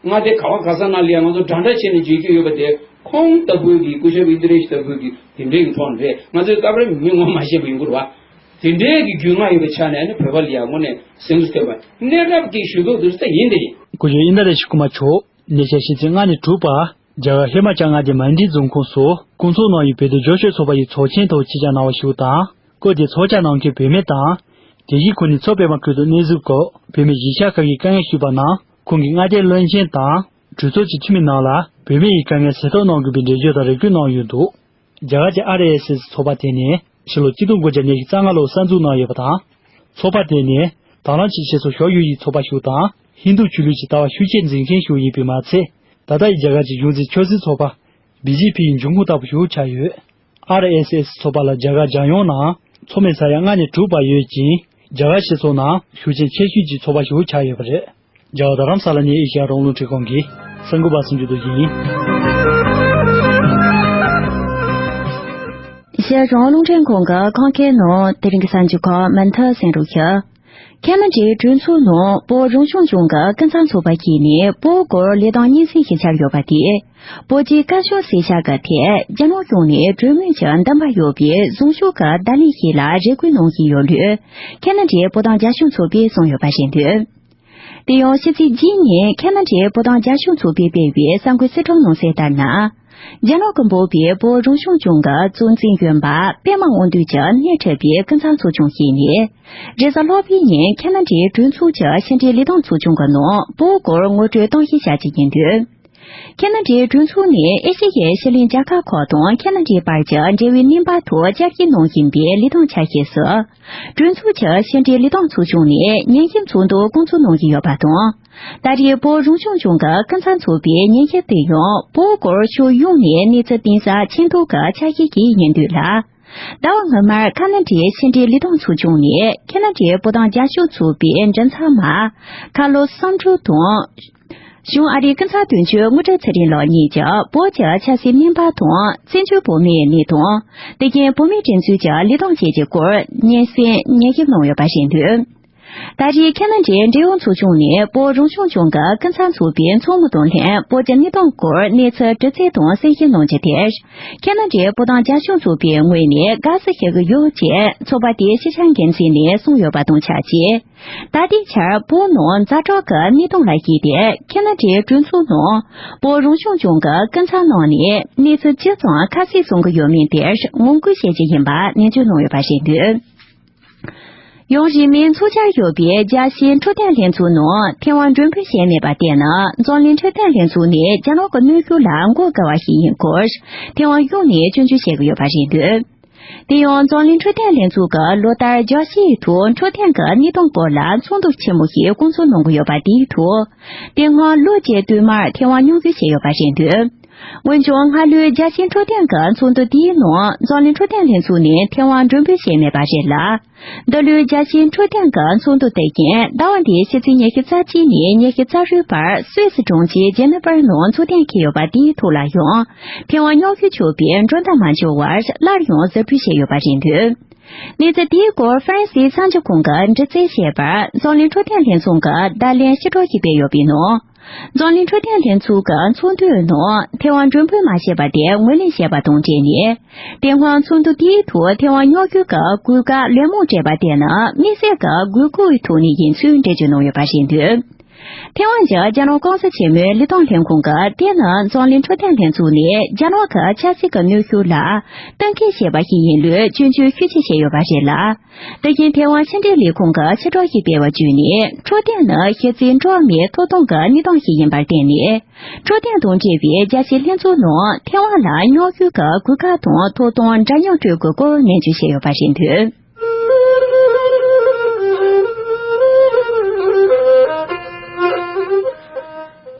པ། མངའ་སྡེ་ག་བ་ག་ས་ན་ལ་ཡང་ང་ཚོ་འདྲ་འདྲ་བྱས་ནས་མཇལ་རྒྱུ་ཡོད་པ་དེ་ཁོང་ལྟ་བུ་གི་སྐུ་ཞབས་ཨིན་དི་རེ་ཤི་ལྟ་བུ་གི་དེ་འདྲའི་གི་ཐོག་ནས་རེད། ང་ཚོའི་སྐབས་རེ་མི་ངོ་མ་ཤེས་པ་ཡིན་དགོས་རེད་བ། དེ་འདྲའི་གི་རྒྱུས་མངའ་ཡོད་པའི་ཆ་ནས་ཨ་ནི་བོད་པ་ལ་ཡང་དངོས་གནས་སེམས་གསོ་ཐེབས་པ་གནས་སྐབས་ཀྱི་ཞུ་གཏུག་དུ་ས་ཡིན་དེ་ཡིན། སྐུ་ཞབས་ཨིན་དི་རེ་ཤི་ཀུ་མ་མཆོག་ཉེ་ཆར་ཕྱི་ཚེས་ལྔ་ནས་དྲུག་བར་རྒྱ་གར་ཧི་མ་ཅལ་མངའ་སྡེའི་མན་ཌི་རྫོང་ཁོངས་སུ་སྐོང་ཚོགས་གནང་བའི་བོད་དོན་རྒྱབ་སྐྱོར་ཚོགས་པ་ཡི་ཚོགས་ཆེན་ཐོག་ཆེད་བཅར་གནང་བ་ཞིག་དང་། སྐོར་དེ་ཚོགས་བཅར་གནང་མཁན་བུད་མེད་དང་། དེ་བཞིན་ཁོང་ནས་མཚོ་པད་མ་ཁུལ་དུ་གནས་ཚུལ་སྐོར་བོད་མིའི་གཞིས་ཆགས་ཁག་གི་དཀའ་ངལ་ཞུས་པ་ནང་ཁོང་གིས་མངའ་སྡེའི་བློན་ཆེན་དང་གྲོས་ཚོགས་ཀྱི་འཐུས་མི་རྣམས་ལ་བོད་མི་ཡི་དཀའ་ངལ་སེལ་ཐབས་གནང་དགོས་པའི་འགྲེལ་བརྗོད་དང་རེ་སྐུལ་གནང་ཡོད་འདུག་རྒྱ་གར་གྱི་ཨར་ཨེས་ཨེས་ཚོགས་པ་དེ་ནི་ཕྱི་ལོ་ཆིག་སྟོང་དགུ་བརྒྱ་ཉི་ཤུ་རྩ་ལྔ་ལོར་གསར་འཛུགས་གནང་ཡོད་པ་དང་། ཚོགས་པ་དེ་ནི་དང་བླངས་ཀྱི་རྗེས་སུ་ཞུགས་ཡོད་པའི་ཚོགས་པ་ཞིག་དང་ཧིན་རྡུ་ཆོས་ལུགས་ཀྱི་ལྟ་བ་ཤུགས་ཆེར་འཛིན་མཁན་ཞིག་ཡིན་པས་མ་ཚད། ད་ལྟ་ཡི་རྒྱ་གར་གྱི་གཞུང་འཛིན་ཆབ་སྲིད་ཚོགས་པ་བི་ཇེ་པི་ཡི་འབྱུང་ཁུངས་ལྟ་བུ་ཞིག་ཆགས་ཡོད། ཨར་ཨེས་ཨེས་ཚོགས་པ་ལ་རྒྱ་གར་རྒྱལ་ཡོངས་ནང་ཚོགས་མི་ས་ཡ་ལྔ་ནས་དྲུག་བར་ཡོད་ཅིང་། རྒྱ་གར་སྤྱི་ཚོགས་ནང་ཤུགས་རྐྱེན་ཆེ་ཤོས་ཀྱི་ཚོགས་པ་ཞིག་ཆགས་ཡོད་པ་རེད། རྒྱ་གར་རྡ་རམ་ས་ལ་ནས་ཨེ་ཤེ་ཡ་རང་དབང་རླུང་འཕྲིན་ཁང་གི་གསར་འགོད་པ་སུ་འཇུ་དོ་ཡིན། ཨེ་ཤེ་ཡ་རང་དབང་རླུང་འཕྲིན་ཁང་གི་ཁམས་ཁུལ་ནང་དེ་རིང་གི་གསར་འགྱུར་ཁག་མུ་མཐུད་གསན་རོགས་ཞུ། ཁེ་ན་ཌའི་གྲོས་ཚོགས་ནང་བོད་རང་སྐྱོང་ལྗོངས་ཀྱི་ཀུན་བཟང་ཚོགས་པ་ཞིག་ནས་བོད་སྐོར་ལས་དོན་སྙན་སེང་ཞིག་བྱས་ཡོད་པ་དེས། བོད་ཀྱི་སྐད་ཤུགས་སེལ་ཕྱོགས་ཀྱི་ཐད་རྒྱ་ནག་གཞུང་ནས་གྲོས་མོལ་གྱི་འདུན་པ་ཡོད་པའི་བཟང་ཕྱོགས་ཀྱི་བརྡ་ལན་ཞིག་ལ་རེ་སྐུལ་གནང་བཞིན་ཡོད་ལུགས། ཁེ་ན་ཌའི་བོད་དོན་རྒྱབ་སྐྱོར་ཚོགས་པས་གསུངས་ཡོད་པ་རེད་འདུག་དེ་ཡང་ཕྱི་ཚེས་གཅིག་ཉིན་ཁེ་ན་ཌའི་བོད་དོན་རྒྱབ་སྐྱོར་ཚོགས་པས་སྤེལ་བའི་གསར་འགོད་གསལ་བསྒྲགས་ནང་གསལ་ལྟར་ན། རྒྱ་ནག་གིས་འབོད་པའི་བོད་རང་སྐྱོང་ལྗོངས་ཀྱི་གཙོ་འཛིན་གཞོན་པ་པད་མ་དབང་འདུས་ཀྱིས་སྣེ་ཁྲིད་པའི་ཀུན་བཟང་ཚོགས་ཆུང་ཞིག་ནས། རེས་གཟའ་ལྷག་པའི་ཉིན་ཁེ་ན་ཌའི་གྲོས་ཚོགས་ཀྱི་ཕྱི་འབྲེལ་ལས་དོན་ཚོགས་ཆུང་གི་ནང་བོད་སྐོར་ངོ་སྤྲོད་གཏོང་བཤད་བྱ་རྒྱུ་ཡིན་དུས། ཁེ་ན་ཌའི་མགྲོན་ཚོགས་ནི་ཨེ་ཤེ་ཡའི་ཤར་གླིང་རྒྱལ་ཁབ་ཁག་དང་ཁེ་ན་ཌའི་བར་གྱི་འབྲེལ་བའི་གླིང་བར་དུ་བཅར་འདྲི་གནང་བཞིན་པའི་ལས་སྟངས་ཆ་ཤས་སུ། མགྲོན་ཚོགས་ཀྱི་ཕྱི་འབྲེལ་ལས་སྟངས་ཚོགས་ཆུང་ནས་ཉན་ཞིབ་ཚོགས་འདུ་སྐོང་ཚོགས་གནང་གི་ཡོད་པ་དང་། ད་རེས་བོད་རང་སྐྱོང་ལྗོངས་ཀྱི་སྐུ་ཚབ་ཚོགས་པའི་ཉན་ཞིབ་དེ་ཡང་བོད་སྐོར་ཕྱོགས་ཡོངས་ནས་གནས་ཚུལ་གཏིང་ཟབ་མཁྱེན་རྟོགས་ཀྱི་ཆ་ཤས་ཤིག་ཡིན་འདུག་ལ། ཟླ་བ་སྔོན་མར་ཁ་ན་ཌའི་ཕྱི་འབྲེལ་ལས་སྟངས་ཚོགས་ཆུང་ནས་ཁེ་ན་ཌའི་བོད་དོན་རྒྱབ་སྐྱོར་ཚོགས་པའི་མགྲིན་ཚབ་མ་ཁ་ལོ་བསམ་གྲུབ་དང་། གཞུང་ཨ་རིའི་སྐུ་ཚབ་དོན་གཅོད་དངུལ་ཁྲི་ཚེ་རིང་ལགས་གཉིས་ཀྱིས་བོད་ཀྱི་ཆབ་སྲིད་གླིང་བར་དང་བཙན་བྱོལ་བོད་མིའི་གནས་སྟངས། དེ་བཞིན་བོད་མིའི་སྒྲིག་འཛུགས་ཀྱི་ལས་དོན་བཅས་ཀྱི་སྐོར་སྙན་སེང་ཉན་ཞིབ་གནང་ཡོད་པ་རེད་འདུག་ད་རེས་ཁེ་ན་ཌའི་འབྲེལ་ཡོད་ཚོགས་ཆུང་ནས་བོད་རང་སྐྱོང་ལྗོངས་ཀྱི་སྐུ་ཚབ་ཚོགས་པའི་ཚོགས་མི་དང་ལྷན་བོད་ཀྱི་གནས་སྟངས་སྐོར་གནས་ཚུལ་དྲི་རྩད་དང་གསན་ཞིབ་གནང་རྒྱུ་དེར། ཁེ་ན་ཌའི་བོད་དོན་རྒྱབ་སྐྱོར་ཚོགས་པའི་ངོས་ནས་དགའ་བསུ་ཞུ་གི་ཡོད་ཅེས་ཚོགས་པ་དེའི་གཞིས་ཆགས་འགན་འཛིན་ནས་གསུངས་ཡོད་པ་དང་ཆབས་ཅིག་ད་ལྟའི་ཆར་བོད་ནང་ཛ་དྲག་གི་གནས་སྟངས་ལ་གཞིགས་ཏེ་ཁེ་ན་ཌའི་གྲོས་ཚོགས་ནང་བོད་རང་སྐྱོང་ལྗོངས་ཀྱི་སྐུ་ཚབ་གནང་ནས་གནས་ཚུལ་ཇི་ཙམ་ཁ་གསལ་གསུང་གི་ཡོད་མིན་དེར་ངོ་རྒོལ་བྱེད་རྒྱུ་ཡིན་པ་ནན་བརྗོད་གནང་ཡོད་པ་རེད་འདུག་ཡང་རིང་མིན་འཚོགས་འཆར་ཡོད་པའི་རྒྱལ་སྤྱིའི་འཕྲོད་བསྟེན་ལྷན་ཚོགས་ནང་ཐེ་ཝན་མགྲོན་འབོད་བྱས་མེད་པར་བརྟེན་ན་འཛམ་གླིང་འཕྲོད་བསྟེན་ལྷན་ཚོགས་ནས་རྒྱ་ནག་གི་གནོན་ཤུགས་ལ་མགོ་དགའ་བ་ཞིག་ཡིན་སྐོར་ཐེ་ཝན་གཞུང་ནས་སྐྱོན་བརྗོད་བྱེད་ཀྱི་ཡོད་པ་རེད་འདུག་དེ་ཡང་འཛམ་གླིང་འཕྲོད་བསྟེན་ལྷན་ཚོགས་ཀྱིས་ལོ་ལྟར་རྒྱལ་སྤྱིའི་ཐོག་འཕྲོད་བསྟེན་གྱི་གནས་སྟངས་སྐོར་ལ་ཚོགས་འདུ་ཆེན་མོ་ཞིག་སྐོང་ཚོགས་གནང་གི་ཡོད་པ་དེའི་ཐོག་དེ་སྔ་ལོ་བརྒྱད་སྟོད་མར་ཐེ་ཝན་མཉམ་ཞུགས་བྱས་ཡོད་པ་རེད་འདུག་འོན་ཀྱང་སྔ་ལོའི་རྒྱལ་སྤྱིའི་འཕྲོད་བསྟེན་གྱི་ཚོགས་འདུ་དེའི་ནང་འཛམ་གླིང་འཕྲོད་བསྟེན་ལྷན་ཚོགས་ནས་ཐེ་ཝན་མགྲོན་འབོད་བྱས་མེད་པ་རེད་ལ། འདི་ལོའི་རྒྱལ་སྤྱིའི་འཕྲོད་བསྟེན་གྱི་ཚོགས་འདུ་དེ་བཞིན་ཟླ་བ་འདིའི་ཕྱི་ཚེས་ཉི་ཤུ་རྩ་གཅིག་ནས་ཉི་ཤུ་རྩ་དྲུག་བར་སུད་སི་གྲོང་ཁྱེར་ཇེ་ནི་ཝར་ནང་འཚོགས་གཏན་འཁེལ་ཡོད་པ་དེའི་ཐོག་ལ་ཡང་ཐེ་ཝན་མཉམ་ཞུགས་ཆོག་པའི་མགྲོན་བརྡ་མ་འབྱོར་བར་སླར་ཡང་གསར་འགོད་བྱས་ཡོད་པ་རེད་འདུག་གནས་ཚུལ་དེའི་སྐོར་ཧྥ་རན་སིའི་གསར་འགྱུར་ཁང་གིས་འདྲི་རྩད་བྱས་པར་འཛམ་གླིང་འཕྲོད་བསྟེན་ལྷན་ཚོགས་ཀྱི་བརྡ་ལན་ཕྱིར་སྒྲོག་ཞིག་སྤེལ་ཡོད་པའི་ནང་། འཛམ་གླིང་འཕྲོད་བསྟེན་ལྷན་ཚོགས་ཀྱི་ཚོགས་འདུའི་ནང་ཐེ་ཝན་མགྲོན་འབོད་མ་བྱས་པ་དེ་ངོས་ལེན་བྱས་པ་དང་འབྲེལ་ནས། དེ་སྔོན་ཚོགས་འདུ་དེའི་ཐོག་ཐེ་ཝན་མཉམ་ཞུགས་ཀྱི་གོ་སྐབས་ལན་མང་སྤྲད་པ་དེ་ནི་དམིགས་བསལ་གྱི་དགོས་མཁོ་བའི་ཐོག་ནས་ཡིན་ཚུལ་འགྲེལ་བརྗོད་གནང་ཡོད་པ་རེད་འདུག་ཐེ་ཝན་གྱི་རྒྱ་ནག་ཀུང་སི་ཆེན་མོའི་ལས་དོན་ལྷན་ཁང་གིས་དེ་ནི་འཛམ་གླིང་འཕྲོད་བསྟེན་ལྷན་ཚོགས་ནས་རྒྱ་ནག་གི་ཆབ་སྲིད་ཀྱི་གནོན་ཤུགས་ལ་གཏན་འཁེལ་བྱས་པ་ཞིག་ཡིན་ལུགས་སྐྱོན་བརྗོད་ཤུགས་ཆེ་བྱས་ཡོད་པ་རེད་ལ། དེ་བཞིན་ཐེ་ཝན་ཕྱི་འབྲེལ་ལས་ཁུངས་ཀྱིས་ཕྱིར་སྒྲོག་ཞིག་སྤེལ་བ་བརྒྱུད་ནས་འཕྲོད་བསྟེན་ནི་གཞི་རྩའི་འགྲོ་བ་མིའི་ཐོབ་ཐང་གི་གནས་སྟངས་ཤིག་ཡིན་པར་བརྟེན་ནས། འཕྲོད་བསྟེན་དང་འབྲེལ་བའི་རྒྱལ་སྤྱིའི་ལྷན་ཚོགས་ནང་ཐེ་ཝན་ལ་མཉམ་ཞུགས་ཀྱི་གོ་སྐབས་དང་ཐོབ་ཐང་འདྲ་མཉམ་སྤྲོད་དགོས་སྐོར་ནན་བརྗོད་བྱས་ཡོད་པ་རེད་འདུག་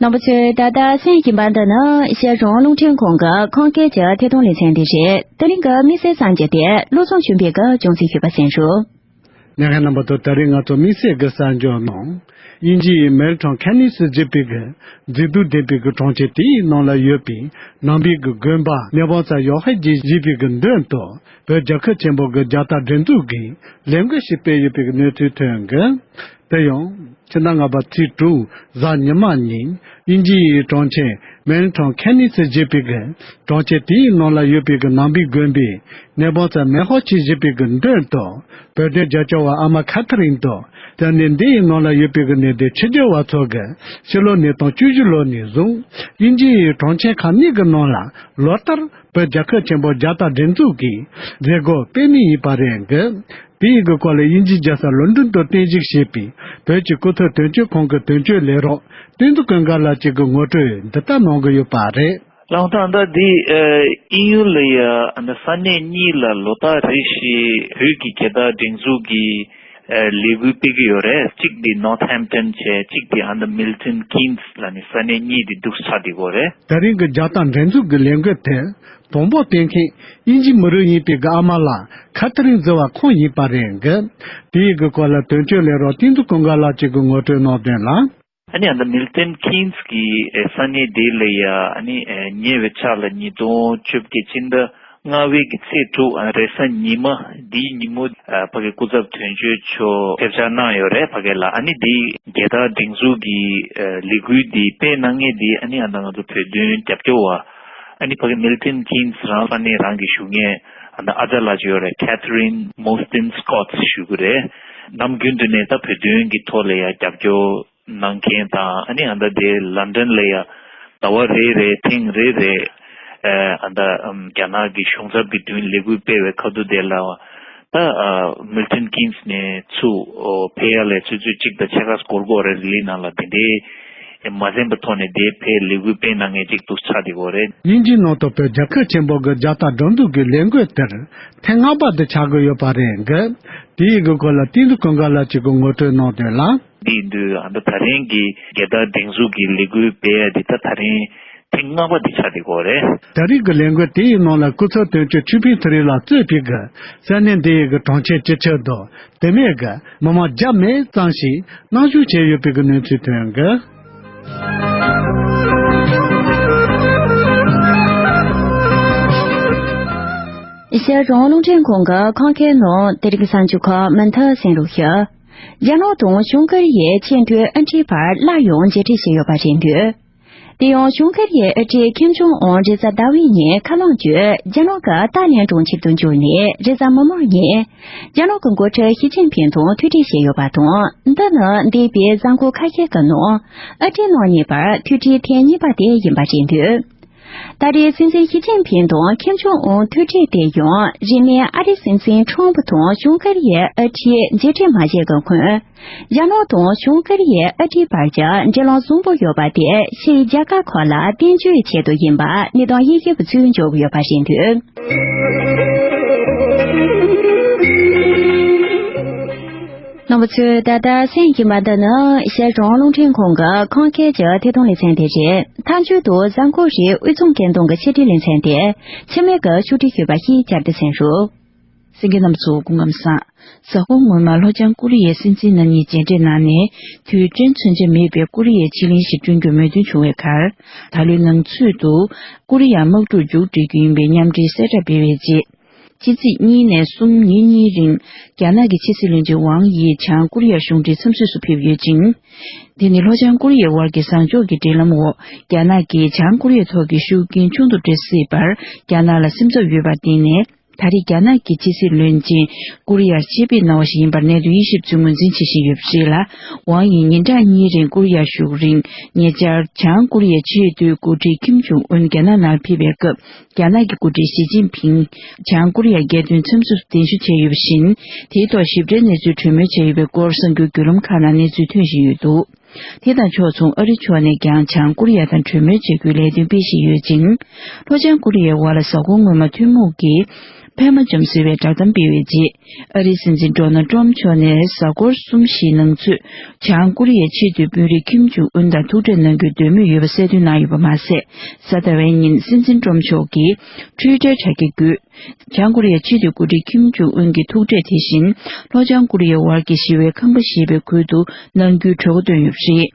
རྣམ་པ་ཚོས་ད་ལྟ་གསན་བཞིན་པ་འདི་ནི་ཤར་རོང་རླུང་འཕྲིན་ཁང་གི་ཁམས་སྐད་ཀྱི་ཐད་གཏོང་ལེ་ཚན་འདི་རེད། དེ་རིང་གི་དམིགས་བསལ་གསར་འགྱུར་དེ་བློ་བཟང་ཆོས་འཕེལ་གྱིས་རྒྱང་སྲིང་ཞུས་པ་གསན་རོགས། ཉན་མཁན་རྣམ་པ་ཚོ། ད་རེས་ང་ཚོ་དམིགས་བསལ་གྱི་གསར་འགྱུར་ནང་། དབྱིན་ཇི་ཡི་མེལ་ཊོན་ཁེ་ནི་སི་ཞེས་པའི་གི་མཛེས་སྡུག་ལྡན་པའི་གི་གྲོང་ཁྱེར་དེའི་ནང་ལ་ཡོད་པའི་ནང་པའི་གི་དགོན་པ་ནེ་བོང་ཙ་ཡོ་ཧེ་ཇི་ཞེས་པའི་གི་མདུན་དུ་བོད་རྒྱལ་ཁབ་ཆེན་པོ་གི་རྒྱལ་དར་སྒྲེང་འཛུགས་ཀྱི་ལས་འགུལ་ཞིག་སྤེལ་ཡོད་པའི་གི་གནས་ཚུལ་ཐོན་གི། དེ་ཡང་ཕྱི་ཟླ་ལྔ་པ་ཚེས་དྲུག་གཟའ་ཉི་མ་ཉིན་དབྱིན་ཇི་ཡི་གྲོང་ཁྱེར་མེལ་ཊོན་ཁེ་ནི་སི་ཞེས་པའི་གི་གྲོང་ཁྱེར་དེའི་ནང་ལ་ཡོད་པའི་གི་ནང་པའི་དགོན་པའི་ནེ་བོང་ཙ་མེ་ཧོ་ཆི་ཞེས་པའི་གི་མདུན་དུ་བོད་དོན་རྒྱབ་སྐྱོར་བ་ཨ་མ་ཁ་ཐི་རིན་དང་། དེ་ནས་འདི་ཡི་ནང་ལ་ཡོད་པའི་གི་གནས་སྡོད་ཕྱི་རྒྱལ་བ་ཚོ་གི་ཕྱི་ལོ་ཉིས་སྟོང་བཅུ་བཞི་ལོ་ནས་བཟུང་དབྱིན་ཇི་ཡི་གྲོང་ཁྱེར་ཁག་གཉིས་ཀྱི་ནང་ལ་ལོ་ལྟར་བོད་རྒྱལ་ཁབ་ཆེན་པོ་རྒྱལ་དར་སྒྲེང་འཛུགས་ཀྱི་མཛད་སྒོ་སྤེལ་ནི་ཡིན་པ་རེད་གི། དེ་ཡི་གི་སྐོར་ལ་དབྱིན་ཇིའི་རྒྱལ་ས་ལོན་ཌོན་དུ་རྟེན་གཞི་བྱས་པའི་བོད་ཀྱི་སྐུ་ཚབ་དོན་གཅོད་ཁང་གི་དོན་གཅོད་ལས་རོགས་བསྟན་འཛིན་ཀུན་དགའ་ལགས་ཀྱིས་གི་ངོ་སྤྲོད་འདི་ལྟར་གནང་གི་ཡོད་པ་རེད། ལགས་སོ། ད་ལྟ་འདི་ཨ་དབྱིན་ཡུལ་ལ་ཡ་ཨ་ནི་ས་གནས་གཉིས་ལ་ལོ་ལྟར་རེ་བཞིན་བོད་ཀྱི་རྒྱལ་དར་སྒྲེང་འཛུགས་ཀྱི་ཨ་ལས་འགུལ་སྤེལ་གྱི་ཡོད་རེད། གཅིག་འདི་ནོར་ཐ་ཧེམ་ཊོན་བྱས། གཅིག་འདི་ཨ་ནི་མིལ་ཊོན་ཀིན་སི་ལ་ནི་ས་གནས་གཉིས་འདི་འདུག་ཆགས་འདི་གོ་རེད། ད་རིང་གི་རྒྱལ་དར་སྒྲེང་འཛུགས་ཀྱི་ལས་འགུལ་དེ་དང་པོ་སྤེལ་མཁན་དབྱིན་ཇི་མི་རིགས་ཡིན་པའི་གི་ཨ་མ་ལགས་ཁ་ཐི་རིན་ཟེར་བ་ཁོང་ཡིན་པ་རེད་གི། དེ་ཡི་གི་སྐོར་ལ་དོན་གཅོད་ལས་རོགས་བསྟན་འཛིན་ཀུན་དགའ་ལགས་ཀྱིས་གི་ངོ་སྤྲོད་གནང་དོན་ལ། ཨ་ནི་ཨ་ད་མིལ་ཊོན་ཀིན་སི་གི་ས་གནས་དེ་ལ་ཡ་ཨ་ནི་ཉེ་བའི་ཆར་ལ་ཉིས་སྟོང་བཅོ་བརྒྱད་ཕྱི་ཟླ་ལྔ་པའི་གི་ཚེས་དྲུག་ཨ་རེས་གཟའ་ཉི་མ་འདིའི་ཉིན་མོ་ཨ་ཕ་གི་སྐུ་ཚབ་དོན་གཅོད་མཆོག་ཕེབས་བཅར་གནང་ཡོད་རེད་ཕ་གི་ལ། ཨ་ནི་འདི་རྒྱལ་དར་སྒྲེང་འཛུགས་ཀྱི་ཨ་ལས་འགུལ་འདི་སྤེལ་གནང་མཁན་འདི་ཨ་ནི་ཨ་ད་ང་ཚོ་བོད་དོན་རྒྱབ་སྐྱོར་བ་ཨ་ནི་ཕ་གི་མིལ་ཊོན་ཀིན་སི་རང་ས་གནས་རང་གི་བཞུགས་མཁན་ཨ་ད་ཨ་ཅག་ལགས་ཅིག་ཡོད་རེད། Catherine Moulton Scott ཞུ་གི་རེད། ནམ་རྒྱུན་དུ་ནས་ད་བོད་དོན་གྱི་ཐོག་ལ་ཡ་རྒྱབ་སྐྱོར་གནང་མཁན་དང་། ཨ་ནི་ཨ་ད་དེ་ལན་ཌོན་ལ་ཡ་ཟླ་བ་རེ་རེ་ཐེངས་རེ་རེ་ཨ་ད་རྒྱ་ནག་གི་གཞུང་ཚབ་ཀྱི་མདུན་ལས་འགུལ་སྤེལ་བའི་ཁ་ཐུག་དེ་ལ་ད་མིལ་ཊོན་ཀིན་སི་ནས་ཚུར་ཕེབས་ཡ་ལས་ཆུ་ཚོད་གཅིག་དང་ཕྱེད་ཀ་འགོར་འགོར་རེ་ལི་ནང་ལ་དེ་འདྲའི་ དེ་མ་ཟིན་པའི་ཐོག་ནས་དེ་ཕའི་ལས་འགུལ་སྤེལ་གནང་མཁན་ཅིག་ཏུ་ཆགས་བསྡད་ཡོད་རེད། དབྱིན་ཇིའི་ནང་དུ་བོད་རྒྱལ་ཁབ་ཆེན་པོ་གི་རྒྱལ་དར་སྒྲེང་འཛུགས་ཀྱི་ལས་འགུལ་དེར་ཐེངས་ལྔ་པ་དེ་ཆགས་ཀྱི་ཡོད་པ་རེད་འདུག་དེའི་གི་སྐོར་ལ་བསྟན་འཛིན་ཀུན་དགའ་ལགས་ཀྱིས་གི་ངོ་སྤྲོད་གནང་དོན་ལ། འདི་ཡིན་དུས་ཨ་ནི་ད་རིང་གི་རྒྱལ་དར་སྒྲེང་འཛུགས་ཀྱི་ལས་འགུལ་སྤེལ་ཡ་འདི་ད་ད་རིང་ཐེངས་ལྔ་པ་འདི་ཆགས་བསྡད་ཡོད་རེད། ད་རེས་ཀྱི་ལས་འགུལ་དེའི་ནང་ལ་སྐུ་ཚབ་དོན་གཅོད་ཆོས་འཕེལ་མཐོ་རིས་ལགས་གཙོས་པའི་གི་ས་གནས་འདི་ཡི་གི་གྲོང་ཁྱེར་སྤྱི་ཁྱབ་དང་དེ་མིན་གི་མི་མང་བརྒྱ་མེད་ཙམ་ཞིག་གནང་ཞུ་བྱས་ཡོད་པའི་གི་གནས་ཚུལ་ཐོན་གི། གཞིས་གྲོང་རླུང་འཕྲིན་ཁང་གི་ཁམས་སྐད་ནང་དེ་རིང་གསར་འགྱུར་ཁག་མུ་མཐུད་གསན་རོགས་ཞུ། རྒྱ་ནག་དང་བྱང་ཀོ་རི་ཡའི་ཆེས་མཐོའི་དབུ་ཁྲིད་བར་སླར་ཡང་མཇལ་འཕྲད་བྱས་ཡོད་པ་རེད་འདུག་དེ་ཡང་བྱང་ཀོ་རི་ཡའི་དབུ་ཁྲིད་ཁིམ་ཇོང་ཨུན་རེས་གཟའ་ཟླ་བའི་ཉིན་ཁ་ལག་མཆོད་རྒྱ་ནག་གི་ཏཱ་ལན་གྲོང་ཁྱེར་དུ་འབྱོར་ནས་རེས་གཟའ་མིག་དམར་ཉིན་རྒྱ་ནག་གི་འགོ་ཁྲིད་ཞི་ཅིན་ཕིང་དང་ཐུག་འཕྲད་བྱས་ཡོད་པ་དང་། འདི་ནི་འདས་པའི་གཟའ་འཁོར་ཁ་ཤས་ཀྱི་ནང་དབུ་ཁྲིད་རྣམ་གཉིས་བར་ཐུག་འཕྲད་ཐེངས་གཉིས་པ་དེ་ཡིན་པ་རེད་འདུག་ད་རེས་སྲིད་འཛིན་ཞི་ཅིན་ཕིང་དང་ཁིམ་ཇོང་ཨུན་ཐུག་འཕྲད་དེ་ཡང་རིང་མིན་ཨ་རིའི་སྲིད་འཛིན་ཁྲོམ་ཕུ་དང་བྱང་ཀོ་རི་ཡའི་དབུ་ཁྲིད་མཇལ་འཕྲད་མ་བྱས་ཀྱི་སྔོན། རྒྱ་ནག་དང་བྱང་ཀོ་རི་ཡའི་དབུ་ཁྲིད་བར་གྱི་འབྲེལ་ལམ་བཟང་པོ་ཡོད་པ་དེ་ཕྱིའི་རྒྱལ་ཁབ་ཁག་ལ་བསྟན་བཅོས་ཆེད་དུ་ཡིན་པ་གནས་སྟངས་དབྱེ་ཞིབ་པ་ཚོས་འཇོག་གི་ཡོད་པ་རེད་འདུག་རྣམ་པ་ཚོས་ད་ལྟ་གསན་གྱི་མ་འདི་ནི་གཞིས་གྲོང་རླུང་འཕྲིན་ཁང་གི་ཁམས་སྐད་ཀྱི་ཐད་གཏོང་ལེ་ཚན་དེ་རེད། མཐའ་མཇུག་ཏུ་གཟའ་འཁོར་རེའི་དབུས་གཙང་སྐད་གདངས་ཀྱི་ཕྱི་དྲིལ་ལེ་ཚན་དེ་འཆི་མེད་ཀྱིས་ཕྱོགས་སྒྲིག་ཞུས་པ་ཞིག་བསྐྱར་ཟློས་གསན་རོགས། གསན་མཁན་རྣམ་པ་ཚོ་སྐུ་ཁམས་བཟང་། གཟའ་འཁོར་སྔོན་མ་ལྷོ་བྱང་ཀོ་རི་ཡའི་སྲིད་འཛིན་རྣམ་གཉིས་མཇལ་འཕྲད་གནང་ནས་དུས་དྲན་མཚོན་ཆ་མེད་པའི་ཀོ་རི་ཡའི་ཕྱེད་གླིང་ཞིག་བསྐྲུན་རྒྱུར་མོས་མཐུན་བྱུང་བའི་ཁར། ད་ལོའི་ནང་ཚུད་དུ་ཀོ་རི་ཡར་དམག་འཁྲུག་མཇུག་སྒྲིལ་རྒྱུ་ཡིན་པའི་མཉམ་འབྲེལ་གསལ་བསྒྲགས་སྤེལ་བའི་རྗེས། ཕྱི་ཚེས་གཉིས་ནས་གསུམ་ཉིན་གཉིས་རིང་རྒྱ་ནག་གི་ཕྱི་སྲིད་བློན་ཆེན་ཝང་དབྱི་བྱང་ཀོ་རི་ཡ་གཞུང་འབྲེལ་འཚམས་གཟིགས་སུ་ཕེབས་ཡོད་ཅིང་། དེ་ནི་ལྷོ་བྱང་ཀོ་རི་ཡའི་དབར་གྱི་བཟང་ཕྱོགས་ཀྱི་འབྲེལ་ལམ་འོག་རྒྱ་ནག་གིས་བྱང་ཀོ་རི་ཡའི་ཐོག་གི་ཤུགས་རྐྱེན་ཆུང་དུ་འགྲོ་སྲིད་པར་རྒྱ་ནག་ལ་སེམས་འཚབ་ཡོད་པར་བརྟེན་ནས། ད་རེས་རྒྱ་ནག་གི་ཕྱི་སྲིད་བློན་ཆེན་ཀོ་རི་ཡར་ཆེད་ཕེབས་གནང་བ་ཞིག་ཡིན་པར་གནད་དོན་དབྱེ་ཞིབ་ཚོས་ངོས་འཛིན་བྱེད་བཞིན་ཡོད་པ་རེད་ལ། ཝང་ཡིས་ཉིན་གྲངས་གཉིས་རིང་ཀོ་རི་ཡར་བཞུགས་རིང་ཉེ་ཆར་བྱང་ཀོ་རི་ཡའི་ཆེས་མཐོའི་འགོ་ཁྲིད་ཁིམ་ཇུང་ཨུན་རྒྱ་ནག་ནང་ཕེབས་པའི་སྐབས། རྒྱ་ནག་གི་འགོ་ཁྲིད་ཞི་ཅིན་ཕིང་བྱང་ཀོ་རི་ཡ་རྒྱལ་དོན་འཚམས་གཟིགས་གདན་ཞུ་བྱས་ཡོད་པ་བཞིན། དེའི་ཐོག་ཞིབ་ཕྲའི་གནས་ཚུལ་གྲོས་མོལ་བྱས་ཡོད་པའི་སྐོར་གསར་འགྱུར་བརྒྱུད་ལམ་ཁག་ནང་གནས་ཚུལ་ཐོན་བཞིན་ཡོད་འདུག་དེ་དང་ཕྱོགས་མཚུངས་ཨ་རི་ཕྱོགས་ནས་ཀྱང་བྱང་ཀོ་རི་ཡ་དང་གྲོས་མོལ་བྱེད་རྒྱུའི་ལས་དོན་སྤེལ་བཞིན་ཡོད་ཅིང་། ལྷོ་བྱང་ཀོ་རི་ཡའི་དབར་ལ་གཟའ་འཁོར་སྔོན་མ་ཐུན་མོང་གི་ཕན་མ་འཇོམས་ཟེར་བའི་བསྒྲགས་གཏམ་སྤེལ་བའི་རྗེས། ཨ་རིའི་སྲིད་འཛིན་ཌོ་ནལ་ཏྲམ་མཆོག་ནས་གཟའ་འཁོར་གསུམ་བཞིའི་ནང་ཚུད་བྱང་ཀོ་རི་ཡའི་ཆེས་མཐོའི་དཔོན་རིགས་ཁིམ་ཇུང་ཨུན་དང་ཐུག་འཕྲད་གནང་རྒྱུའི་འདོད་མོས་ཡོད་པ་གསལ་སྟོན་གནང་ཡོད་པ་མ་ཟད། གཟའ་ཟླ་བའི་ཉིན་སྲིད་འཛིན་ཏྲམ་མཆོག་གིས་ཊུའི་ཊར་དྲ་རྒྱ་བརྒྱུད། བྱང་ཀོ་རི་ཡའི་ཆེས་མཐོའི་འགོ་ཁྲིད་ཁིམ་ཇུང་ཨུན་གྱི་ཐུག་འཕྲད་དེ་བཞིན་ལྷོ་བྱང་ཀོ་རི་ཡའི་དབར་གྱི་ཞི་བའི་ཁང་པ་ཞེས་པའི་ཁུལ་དུ་གནང་རྒྱུའི་གྲོས་འགོ་བཏོན་ཡོད་པ་རེད།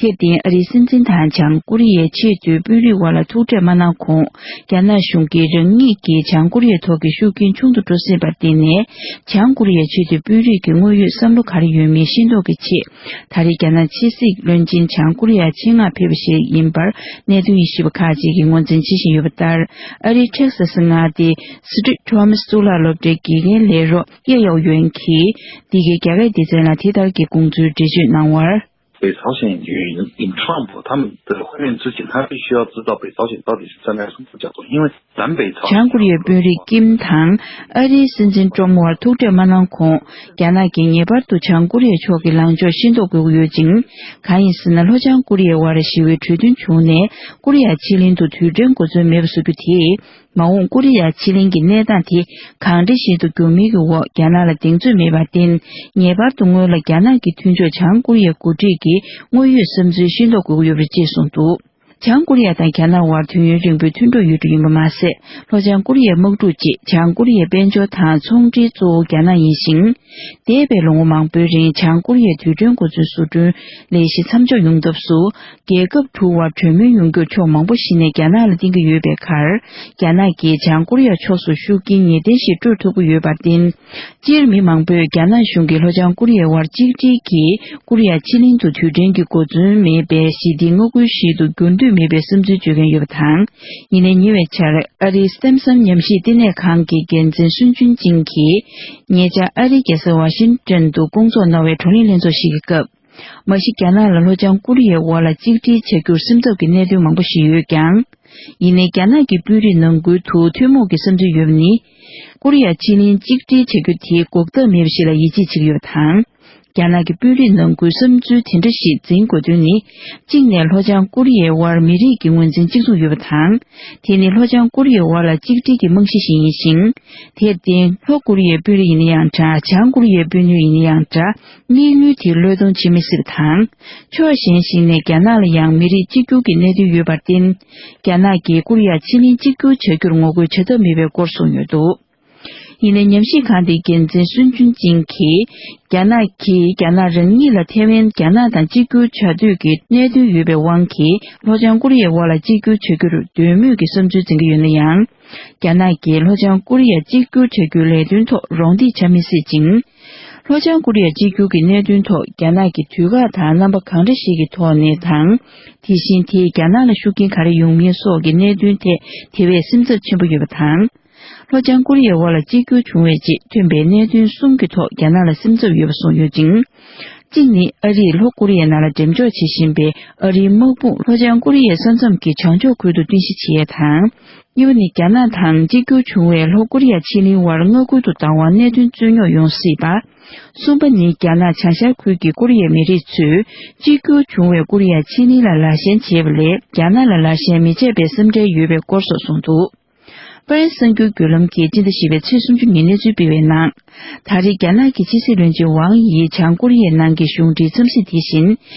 དེར་བརྟེན་ཨ་རིའི་སྲིད་འཛིན་དང་བྱང་ཀོ་རི་ཡའི་ཆེས་མཐོའི་དཔོན་རིགས་དབར་ལ་ཐུག་འཕྲད་མ་གནང་གོང་། རྒྱ་ནག་གཞུང་གིས་རང་ཉིད་ཀྱིས་བྱང་ཀོ་རི་ཡའི་ཐོག་གི་ཤུགས་རྐྱེན་ཆུང་དུ་འགྲོ་སྲིད་པར་བརྟེན་ནས། བྱང་ཀོ་རི་ཡའི་ཆེས་མཐོའི་དཔོན་རིགས་ཀྱི་དངོས་ཡོད་བསམ་བློ་ག་རེ་ཡོད་མེད་ཤེས་རྟོགས་ཀྱི་ཆེད། ད་རེས་རྒྱ་ནག་ཕྱི་སྲིད་བློན་ཆེན་བྱང་ཀོ་རི་ཡར་ཆེད་མངགས་ཕེབས་པ་ཞིག་ཡིན་པར་གནད་དོན་དབྱེ་ཞིབ་པ་ཁག་ཅིག་གིས་ངོས་འཛིན་བྱེད་བཞིན་ཡོད་པ་ལྟར། ཨ་རིའི་ཊེག་སཱ་སི་མངའ་སྡེའི་སི་ཊིག་ཊོ་མཱས་གཙུག་ལག་སློབ་གྲྭའི་དགེ་རྒན་ལས་རོགས་ཡེ་ཡའོ་ཡོན་གྱིས་འདི་གའི་རྒྱ་སྐད་སྡེ་ཚན་ལ་དེ་ལྟར་གྱི་དགོངས་ཚུལ་འགྲེལ་བརྗོད་གནང་བར། 北朝鲜与与川普他们的会面之前，他必须要知道北朝鲜到底是站在什么角度，因为南北朝鲜 བྱང་ཀོ་རི་ཡའི་དཔོན་རིགས་ཀིམ་དང་ཨ་རིའི་སྲིད་འཛིན་ཏྲམ་དབར་ཐུག་འཕྲད་མ་གནང་གོང་། རྒྱ་ནག་གིས་ངེས་པར་དུ་བྱང་ཀོ་རི་ཡའི་ཕྱོགས་ཀྱི་ལངས་ཕྱོགས་ཤེས་རྟོགས་དགོས་ཀྱི་ཡོད་ཅིང་། གང་ཡིན་ཟེར་ན། ལྷོ་བྱང་ཀོ་རི་ཡའི་དབར་ཞི་བའི་གྲོས་མཐུན་བྱུང་ནས་ཀོ་རི་ཡ་ཕྱེད་གླིང་དུ་དུས་དྲན་གོ་མཚོན་མེད་པ་བཟོ་རྒྱུ་དེས། མ་འོངས་ཀོ་རི་ཡ་ཕྱེད་གླིང་གི་གནས་སྟངས་དེ་གང་འདྲ་ཞིག་ཏུ་འགྱུར་མིན་གྱི་འོག་རྒྱ་ནག་ལ་གདེང་ཚོད་མེད་པར་བརྟེན། ངེས་པར་དུ་སྔོན་ལ་རྒྱ་ནག་གི་མཐུན་ཕྱོགས་བྱང་ཀོ་རི་ཡའི་འགོ་ཁྲིད་ཀྱིས་དངོས་ཡོད་བསམ་ཚུལ་ཤེས་རྟོགས་དགོས་ཀྱི་ཡོད་པ་རེད་ཅེས་གསུངས་འདུག་བྱང་ཀོ་རི་ཡ་དང་རྒྱ་ནག་དབར་དུས་ཡུན་རིང་པོའི་མཐུན་གྲོགས་ཡོད་འགྲོ་ཡིན་པ་མ་ཟད། ལྷོ་བྱང་ཀོ་རི་ཡའི་དམག་འཁྲུག་རྗེས་བྱང་ཀོ་རི་ཡའི་དཔལ་འབྱོར་དང་ཚོང་འབྲེལ་གཙོ་བོ་རྒྱ་ནག་ཡིན་ཞིང་། འདས་པའི་ལོ་ངོ་མང་པོའི་རིང་བྱང་ཀོ་རི་ཡའི་དུས་དྲན་གོ་མཚོན་བཟོ་སྐྲུན་ལས་གཞི་མཚམས་འཇོག་ཡོང་ཐབས་སུ། རྒྱལ་ཁབ་དྲུག་དབར་གྲོས་མོལ་ཡོང་རྒྱུར་ཕྱོགས་མང་པོ་ཞིག་ནས་རྒྱ་ནག་ལ་བརྟེན་གྱི་ཡོད་པའི་ཁར། རྒྱ་ནག་གིས་བྱང་ཀོ་རི་ཡ་ཕྱོགས་སུ་ཤུགས་རྐྱེན་ངེས་གཏན་ཞིག་སྤྲོད་ཐུབ་ཀྱི་ཡོད་པར་བརྟེན། སྤྱིར་མི་མང་པོས་རྒྱ་ནག་གཞུང་གིས་ལྷོ་བྱང་ཀོ་རི་ཡའི་དབར་གཅིག་སྒྲིལ་གྱིས་ཀོ་རི་ཡ་ཕྱེད་གླིང་དུ་དུས་དྲན་གྱི་གོ་མཚོན་མེད་པའི་ཞི་བདེའི་མངའ་ཁུལ་ཞིག་ཏུ་འགྱུར་འདོད་མེད་པའི་བསམ་ཚུལ་བརྗོད་མཁན་ཡོད་པ་དང་། ཉེ་ཆར་ཨ་རིའི་སྟེམ་སམ་ཉམས་ཞིབ་བསྟི་གནས་ཁང་གི་འགན་འཛིན་སུན་ཅུན་ཅིང་གིས། ཉེ་ཆར་ཨ་རིའི་རྒྱལ་ས་ཝ་ཤིང་ཏོན་དུ་སྐོང་ཚོགས་གནང་བའི་བགྲོ་གླེང་ལྷན་ཚོགས་ཤིག་གི་སྐབས། མ་གཞི་རྒྱ་ནག་ལ་ལྷོ་བྱང་ཀོ་རི་ཡའི་དབར་ལ་གཅིག་སྒྲིལ་བྱ་རྒྱུར་སེམས་འཚབ་ཀྱི་གནད་དོན་མང་པོ་ཞིག་ཡོད་ཀྱང་། ཡིན་ནའི་རྒྱ་ནག་གི་དཔོན་རིགས་ནང་ཁུལ་དུ་ཐུན་མོང་གི་བསམ་ཚུལ་ཡོད་པ་ནི། ཀོ་རི་ཡ་ཕྱེད་གླིང་གཅིག་སྒྲིལ་བྱ་རྒྱུ་དེ་འགོག་ཐབས་མེད་པ་ཞིག་ལ་ཡིད་ཆེས་བྱེད་ཀྱི་ཡོད་པ་དང་། རྒྱ་ནག་གི་དཔོན་རིགས་ནང་ཁུལ་བསམ་ཚུལ་དེ་འདྲ་ཞིག་འཛིན་དགོས་དོན་ནི། གཅིག་ནས་ལྷོ་བྱང་ཀོ་རི་ཡའི་དབར་མི་རིགས་ཀྱི་ངོས་འཛིན་གཅིག་མཚུངས་ཡོད་པ་དང་། དེ་ནི་ལྷོ་བྱང་ཀོ་རི་ཡའི་དབར་ལ་གཅིག་སྒྲིལ་གྱི་རྨང་གཞི་ཞིག་ཡིན་ཞིང་། དེར་བརྟེན་ལྷོ་ཀོ་རི་ཡའི་དཔོན་རིགས་ཡིན་ན་ཡང་འདྲ། བྱང་ཀོ་རི་ཡའི་དཔོན་རིགས་ཡིན་ན་ཡང་འདྲ། དམིགས་ཡུལ་དེ་བློས་གཏོང་བྱེད་མི་སྲིད་པ་དང་། ཕྱོགས་གཞན་ཞིག་ནས་རྒྱ་ནག་ལ་ཡང་མི་རིགས་གཅིག་གྱུར་གྱི་གནད་དོན་ཡོད་པར་བརྟེན། རྒྱ་ནག་གིས་ཀོ་རི་ཡ་ཕྱེད་གླིང་གཅིག་གྱུར་བྱ་རྒྱུར་ངོ་རྒོལ་བྱ་ཐབས་མེད་པའི་སྐོར་གསུངས་ཡོད་འདུག་ཡིན་ནའི་ཉམས་ཞིབ་ཁང་དེའི་འགན་འཛིན་སུན་ཅུན་ཅིང་གིས། རྒྱ་ནག་གིས་རྒྱ་ནག་རང་ཉིད་ལ་ཐེ་ཝན་རྒྱ་ནག་དང་གཅིག་གྱུར་བྱ་འདོད་ཀྱི་གནད་དོན་ཡོད་པའི་དབང་གིས་ལྷོ་བྱང་ཀོ་རི་ཡའི་དབར་ལ་གཅིག་གྱུར་བྱ་རྒྱུར་འདོད་མོས་ཀྱི་བསམ་ཚུལ་འཛིན་གྱི་ཡོད་ན་ཡང་། རྒྱ་ནག་གིས་ལྷོ་བྱང་ཀོ་རི་ཡ་གཅིག་གྱུར་བྱ་རྒྱུའི་ལས་དོན་ཐོག་རོགས་འདེགས་བྱ་མི་སྲིད་ཅིང་། ལྷོ་བྱང་ཀོ་རི་ཡ་གཅིག་གྱུར་གྱི་གནད་དོན་ཐོག་རྒྱ་ནག་གིས་དུས་བཀག་དང་རྣམ་པ་གང་འདྲ་ཞིག་གི་ཐོག་ནས་དང་། དེ་བཞིན་དེས་རྒྱ་ནག་ལ་ཤུགས་རྐྱེན་ག་རེ་ཡོང་མིན་སོགས་ཀྱི་གནད་དོན་ཐད་དེ་བས་སེམས་འཚབ་ཆེན་པོ་ཡོད་པ་དང་། ལྷོ་བྱང་ཀོ་རི་ཡའི་དབར་ལ་གཅིག་གྱུར་བྱུང་བའི་རྗེས་ཐོན་པའི་གནད་དོན་གསུམ་གྱི་ཐོག་རྒྱ་ནག་ལ་སེམས་འཚབ་ཡོད་པ་གསུངས་ཡོད་ཅིང་། གཅིག་ནི་ཨ་རིས་ལྷོ་ཀོ་རི་ཡའི་ནང་ལ་འགྲེམས་འཇོག་བྱེད་བཞིན་པའི་ཨ་རིའི་དམག་དཔུང་ལྷོ་བྱང་ཀོ་རི་ཡའི་ས་མཚམས་ཀྱི་བྱང་ཕྱོགས་ཁུལ་དུ་རྟེན་གཞི་བྱེད་ཡས་དང་། གཉིས་པ་ནི་རྒྱ་ནག་དང་གཅིག་གྱུར་བྱུང་བའི་ལྷོ་ཀོ་རི་ཡ་ཕྱེད་གླིང་དབར་མངའ་ཁུལ་དུ་བདག་དབང་གནད་དོན་རྩོད་རྙོག་ཡོང་སྲིད་པ། གསུམ་པ་ནི་རྒྱ་ནག་བྱང་ཤར་ཁུལ་གྱི་ཀོ་རི་ཡའི་མི་རིགས་ཚོས་གཅིག་གྱུར་བྱུང་བའི་ཀོ་རི་ཡ་ཕྱེད་གླིང་ལ་ལག་ཞེན་བྱེད་པ་ལས་རྒྱ་ནག་ལ་ལག་ཞེན་མི་བྱེད་པའི་སེམས་ཁྲལ་ཡོད་པའི་སྐོར་སོགས་གསུངས་འདུག་པ་རན་གསར་འགྱུར་བརྒྱུད་ལམ་གྱིས་སྤྱི་ཟླ་བཞི་པའི་ཚེས་སུམ་ཅུ་ཉིན་གནས་ཚུལ་སྤེལ་བའི་ནང་། ད་རེས་རྒྱ་ནག་གི་ཕྱི་སྲིད་བློན་ཆེན་ཝང་ཡིས་བྱང་ཀོ་རི་ཡའི་ནང་གི་གཞུང་འབྲེལ་འཚམས་གཟིགས་དེ་བཞིན།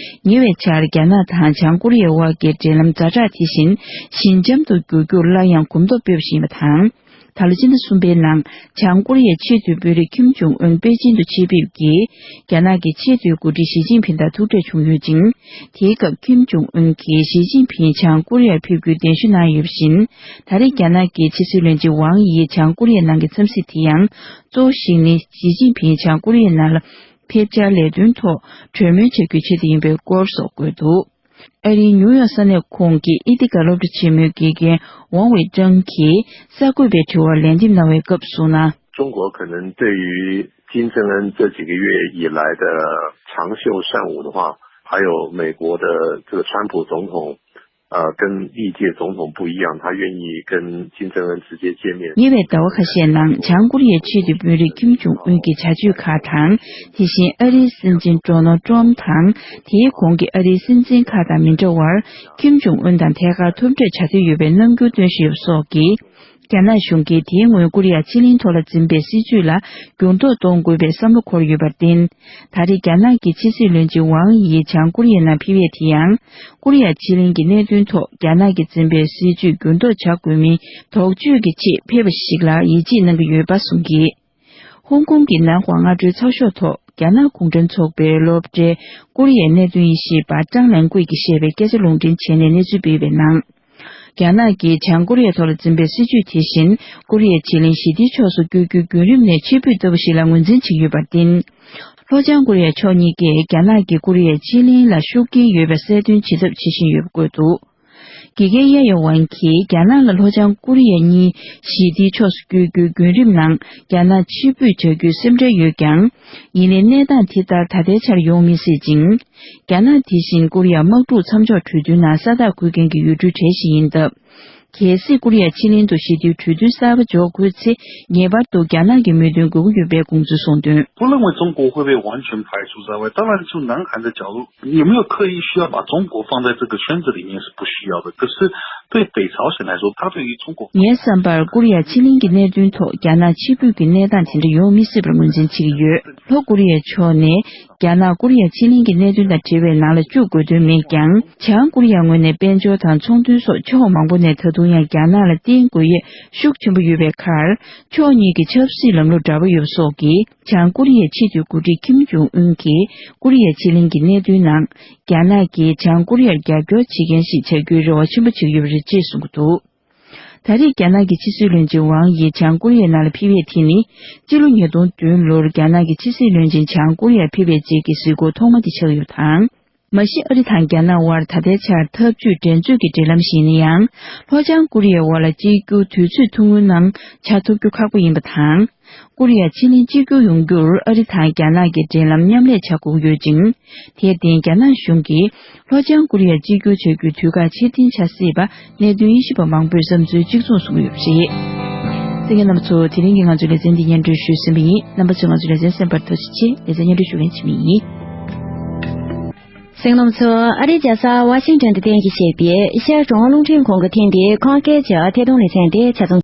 ཉེ་བའི་ཆར་རྒྱ་ནག་དང་བྱང་ཀོ་རི་ཡའི་དབར་གྱི་འབྲེལ་ལམ་ཛ་དྲག་དེ་བཞིན་ཞི་འཇམ་དུ་འགྱུར་རྒྱུར་སླར་ཡང་གོམ་སྟབས་སྤོས་པ་ཞིག་ཡིན་པ་དང་། ད་ལོ་སྤྱི་ཟླ་གསུམ་པའི་ནང་བྱང་ཀོ་རི་ཡའི་ཆེས་མཐོའི་དཔོན་རིགས་ཁིམ་ཇུང་ཨུན་པེ་ཅིན་དུ་ཆེད་ཕེབས་ཀྱིས། རྒྱ་ནག་གི་ཆེས་མཐོའི་འགོ་ཁྲིད་ཞི་ཅིན་ཕིན་དང་ཐུག་འཕྲད་བྱུང་ཡོད་ཅིང་། དེའི་སྐབས་ཁིམ་ཇུང་ཨུན་གྱིས་ཞི་ཅིན་ཕིན་བྱང་ཀོ་རི་ཡར་ཕེབས་རྒྱུའི་གདན་ཞུ་གནང་ཡོད་པ་བཞིན། ད་རེས་རྒྱ་ནག་གི་ཕྱི་སྲིད་བློན་ཆེན་ཝང་ཡིས་བྱང་ཀོ་རི་ཡའི་ནང་གི་འཚམས་གཟིགས་དེ་ཡང་། གཙོ་བོ་ཞིག་ནི་ཞི་ཅིན་ཕིན་བྱང་ཀོ་རི་ཡའི་ནང་ལ་ཕེབས་འཆར་ལས་དོན་ཐོག་གྲོས་མོལ་བྱ་རྒྱུའི་ཆེད་དུ་ཡིན་པའི་སྐོར་སོགས་བཀོད་འདུག་ཨ་རིའི་ཉིའུ་ཡོག་ས་གནས་ཁོངས་ཀྱི་ཨི་ཐི་ག་སློབ་གྲྭ་ཆེན་མོའི་དགེ་རྒན་ཝང་ཝེ་ཀྲང་གིས་གསར་འགོད་པའི་དྲི་བར་ལན་འདེབས་གནང་བའི་སྐབས་གསུངས་ན། 中国可能对于金正恩这几个月以来的长袖善舞的话，还有美国的这个川普总统，呃，跟历届总统不一样，他愿意跟金正恩直接见面。 ཉེ་བའི་ཟླ་བ་ཁ་ཤས་ནང་བྱང་ཀོ་རི་ཡའི་ཆེས་མཐོའི་དཔོན་རིགས་ཁིམ་ཇུང་ཨུན་གྱི་བྱ་སྤྱོད་ཁག་དང་། དེ་བཞིན་ཨ་རིའི་སྲིད་འཛིན་ཌོ་ནལ་ཏྲམ་དང་། དེའི་གོང་གི་ཨ་རིའི་སྲིད་འཛིན་ཁག་དང་མི་འདྲ་བར། ཁིམ་ཇུང་ཨུན་དང་ཐད་ཀར་ཐུག་འཕྲད་བྱ་འདོད་ཡོད་པའི་རྣམ་འགྱུར་སྟོན་བཞིན་ཡོད་པ་སོགས་ཀྱིས། རྒྱ་ནག་གཞུང་གིས་དེའི་སྔོན་ཀོ་རི་ཡ་ཕྱེད་གླིང་ཐོག་ལ་འཛིན་པའི་སྲིད་ཇུས་ལ་འགྱུར་ལྡོག་གཏོང་དགོས་པའི་བསམ་བློ་འཁོར་ཡོད་པར་བརྟེན། ད་རེས་རྒྱ་ནག་གི་ཕྱི་སྲིད་བློན་ཆེན་ཝང་ཡིས་བྱང་ཀོ་རི་ཡའི་ནང་ཕེབས་ཡས་དེ་ཡང་། ཀོ་རི་ཡ་ཕྱེད་གླིང་གི་གནད་དོན་ཐོག་རྒྱ་ནག་གིས་འཛིན་པའི་སྲིད་ཇུས་འགྱུར་ལྡོག་བྱ་དགོས་མིན་དོགས་གཅོད་ཀྱི་ཆེད་ཕེབས་པ་ཞིག་ལ་ཡིད་ཆེས་གནང་གི་ཡོད་པ་གསུངས་ཀྱིས། ཧོང་ཀོང་གི་ནན་ཧུའ་སྔ་དྲོའི་ཚགས་ཤོག་ཐོག་རྒྱ་ནག་གུང་ཁྲན་ཚོགས་པའི་སློབ་གྲྭའི་ཀོ་རི་ཡའི་གནད་དོན་དབྱེ་ཞིབ་པ་ཀྲང་ལན་ཀུའེ་གིས་བཤད་པའི་སྐད་ཆ་ལུང་འདྲེན་བྱས་ནས་གནས་ཚུལ་སྤེལ་བའི་ནང་། རྒྱ་ནག་གིས་བྱང་ཀོ་རི་ཡའི་ཐོག་ལ་འཛིན་པའི་སྲིད་ཇུས་དེ་བཞིན་ཀོ་རི་ཡའི་ཕྱེད་གླིང་ཞི་བདེའི་ཕྱོགས་སུ་བསྐྱོད་རྒྱུའི་བརྒྱུད་རིམ་ནས་ཕྱིར་འབུད་ལྟ་བུ་ཞིག་ལ་ངོས་འཛིན་བྱེད་ཀྱི་ཡོད་པར་བརྟེན། ལྷོ་བྱང་ཀོ་རི་ཡའི་ཕྱོགས་གཉིས་ཀས་རྒྱ་ནག་གིས་ཀོ་རི་ཡའི་ཕྱེད་གླིང་ལ་ཤུགས་རྐྱེན་ཡོད་པ་གསལ་སྟོན་བྱེད་ཐབས་བྱེད་བཞིན་ཡོད་པ་བཀོད་འདུག་དགེ་རྒན་ཡ་ཡ་ཝན་གྱིས་རྒྱ་ནག་ལ་ལྷོ་བྱང་ཀོ་རི་ཡ་གཉིས་ཞི་བདེའི་ཕྱོགས་སུ་བསྐྱོད་རྒྱུའི་བརྒྱུད་རིམ་ནང་རྒྱ་ནག་ཕྱིར་འབུད་བྱ་རྒྱུའི་སེམས་ཁྲལ་ཡོད་ཀྱང་། ཡིན་ནའི་གནས་སྟངས་དེ་ལྟར་ད་ལྟའི་ཆར་ཡོང་མི་སྲིད་ཅིང་། རྒྱ་ནག་དེ་བཞིན་ཀོ་རི་ཡ་དམག་འཁྲུག་མཚམས་འཇོག་གྲོས་མཐུན་ནང་ས་རྟགས་འཁོད་མཁན་གྱི་ཡུལ་གྲུའི་གྲས་ཤིག་ཡིན་སྟབས། གལ་སྲིད་ཀོ་རི་ཡ་ཕྱེད་གླིང་དུ་ཞི་བདེའི་གྲོས་མཐུན་གསར་པ་འཇོག་དགོས་ཚེ། ངེས་པར་དུ་རྒྱ་ནག་གི་མོས་མཐུན་དགོས་ཀྱི་ཡོད་པའི་དགོངས་ཚུལ་གསུངས་དོན། 不认为中国会被完全排除在外，当然就南韩的角度，你有没有刻意需要把中国放在这个圈子里面是不需要的。可是对北朝鲜来说，他对于中国 ངའི་བསམ་པར་ཀོ་རི་ཡ་ཕྱེད་གླིང་གི་གནད་དོན་ཐོག་རྒྱ་ནག་ཕྱིར་འབུད་ཀྱི་གནས་སྟངས་དེ་འདྲ་ཡོང་མི་སྲིད་པར་ངོས་འཛིན་བྱེད་ཀྱི་ཡོད། ལྷོ་ཀོ་རི་ཡའི་ཕྱོགས་ནས་རྒྱ་ནག་ཀོ་རི་ཡ་ཕྱེད་གླིང་གི་གནད་དོན་དང་འབྲེལ་བའི་ནང་ལ་བཅུག་དགོས་དོན་མེད་ཀྱང་། བྱང་ཀོ་རི་ཡ་ངོས་ནས་དཔལ་འབྱོར་དང་ཚོང་དོན་སོགས་ཕྱོགས་མང་པོ་ནས་ད་དུང་ཡང་རྒྱ་ནག་ལ་བརྟེན་དགོས་ཡས་ཤུགས་ཆེན་པོ་ཡོད་པའི་ཁར། ཕྱོགས་གཉིས་ཀྱི་ཆབ་སྲིད་ལམ་ལུགས་འདྲ་པོ་ཡོད་པ་སོགས་ཀྱིས། བྱང་ཀོ་རི་ཡའི་ཆེས་མཐོའི་འགོ་ཁྲིད་ཁིམ་ཇུང་ཨུན་གྱིས་ཀོ་རི་ཡའི་ཕྱེད་གླིང་གི་གནད་དོན་ནང་རྒྱ་ནག་གིས་བྱང་ཀོ་རི་ཡར་རྒྱབ་སྐྱོར་བྱེད་མཁན་ཞིག་བྱ་རྒྱུའི་རེ་བ་ཆེན་པོ་བྱེད་ཀྱི་ཡོད་པ་རེད་ཅེས་གསུངས་ཀྱི་འདུག་ད་རེས་རྒྱ་ནག་གི་ཕྱི་སྲིད་བློན་ཆེན་ཝང་ཡི་བྱང་ཀོ་རི་ཡའི་ནང་ལ་ཕེབས་ཡས་དེ་ནི། སྤྱི་ལོ་ཉིས་སྟོང་བདུན་ལོར་རྒྱ་ནག་གི་ཕྱི་སྲིད་བློན་ཆེན་བྱང་ཀོ་རི་ཡར་ཕེབས་པའི་རྗེས་ཀྱི་གཟིགས་སྐོར་ཐོག་མ་དེ་ཆགས་ཡོད་པ་དང་། མ་གཞི་ཨ་རི་དང་རྒྱ་ནག་དབར་ད་ལྟའི་ཆར་འཐབ་ཇུས་འགྲན་རྩོད་ཀྱི་འབྲེལ་ལམ་ཞིག་ཡིན་ན་ཡང་། ལྷོ་བྱང་ཀོ་རི་ཡའི་དབར་ལ་གཅིག་གྱུར་དུས་ཚོད་ཐུང་ངུའི་ནང་ཆགས་ཐུབ་རྒྱུ་ཁག་པོ་ཡིན་པ་དང་། ཀོ་རི་ཡ་ཕྱེད་གླིང་གཅིག་གྱུར་ཡོང་རྒྱུར་ཨ་རི་དང་རྒྱ་ནག་གི་འབྲེལ་ལམ་མཉམ་ལས་བྱ་དགོས་ཀྱི་ཡོད་ཅིང་། དེར་བརྟེན་རྒྱ་ནག་གཞུང་གིས་ལྷོ་བྱང་ཀོ་རི་ཡ་གཅིག་གྱུར་བྱ་རྒྱུའི་དུས་བཀག་ཕྱིར་འཐེན་བྱ་སྲིད་པ་གནད་དོན་དབྱེ་ཞིབ་པ་མང་པོས་བསམ་ཚུལ་གཅིག་མཚུངས་གསུངས་ཡོད་པ་རེད། གསན་མཁན་རྣམ་པ་ཚོ། དེ་རིང་གི་ང་ཚོའི་ལེ་ཚན་འདི་སྙན་སྒྲོན་ཞུས་ཟིན་པ་ཡིན། རྣམ་པ་ཚོས་ང་ཚོའི་ལེ་ཚན་གསན་པར་ཐུགས་རྗེ་ཆེ། ལེ་ཚན་སྙན་སྒྲོན་ཞུ་མཁན་འཆི་མེད་ཡིན། གསན་མཁན་རྣམ་པ་ཚོ། ཨ་རིའི་རྒྱལ་ས་ཝ་ཤིང་ཏོན་དུ་རྟེན་གཞི་བྱས་པའི་ཨེ་ཤ་ཡ་རང་དབང་རླུང་འཕྲིན་ཁང་གིས་ཐེངས་འདིའི་ཁམས་སྐད་ཀྱི་ཐད་གཏོང་ལེ་ཚན་དེ་ཆ་ཚང་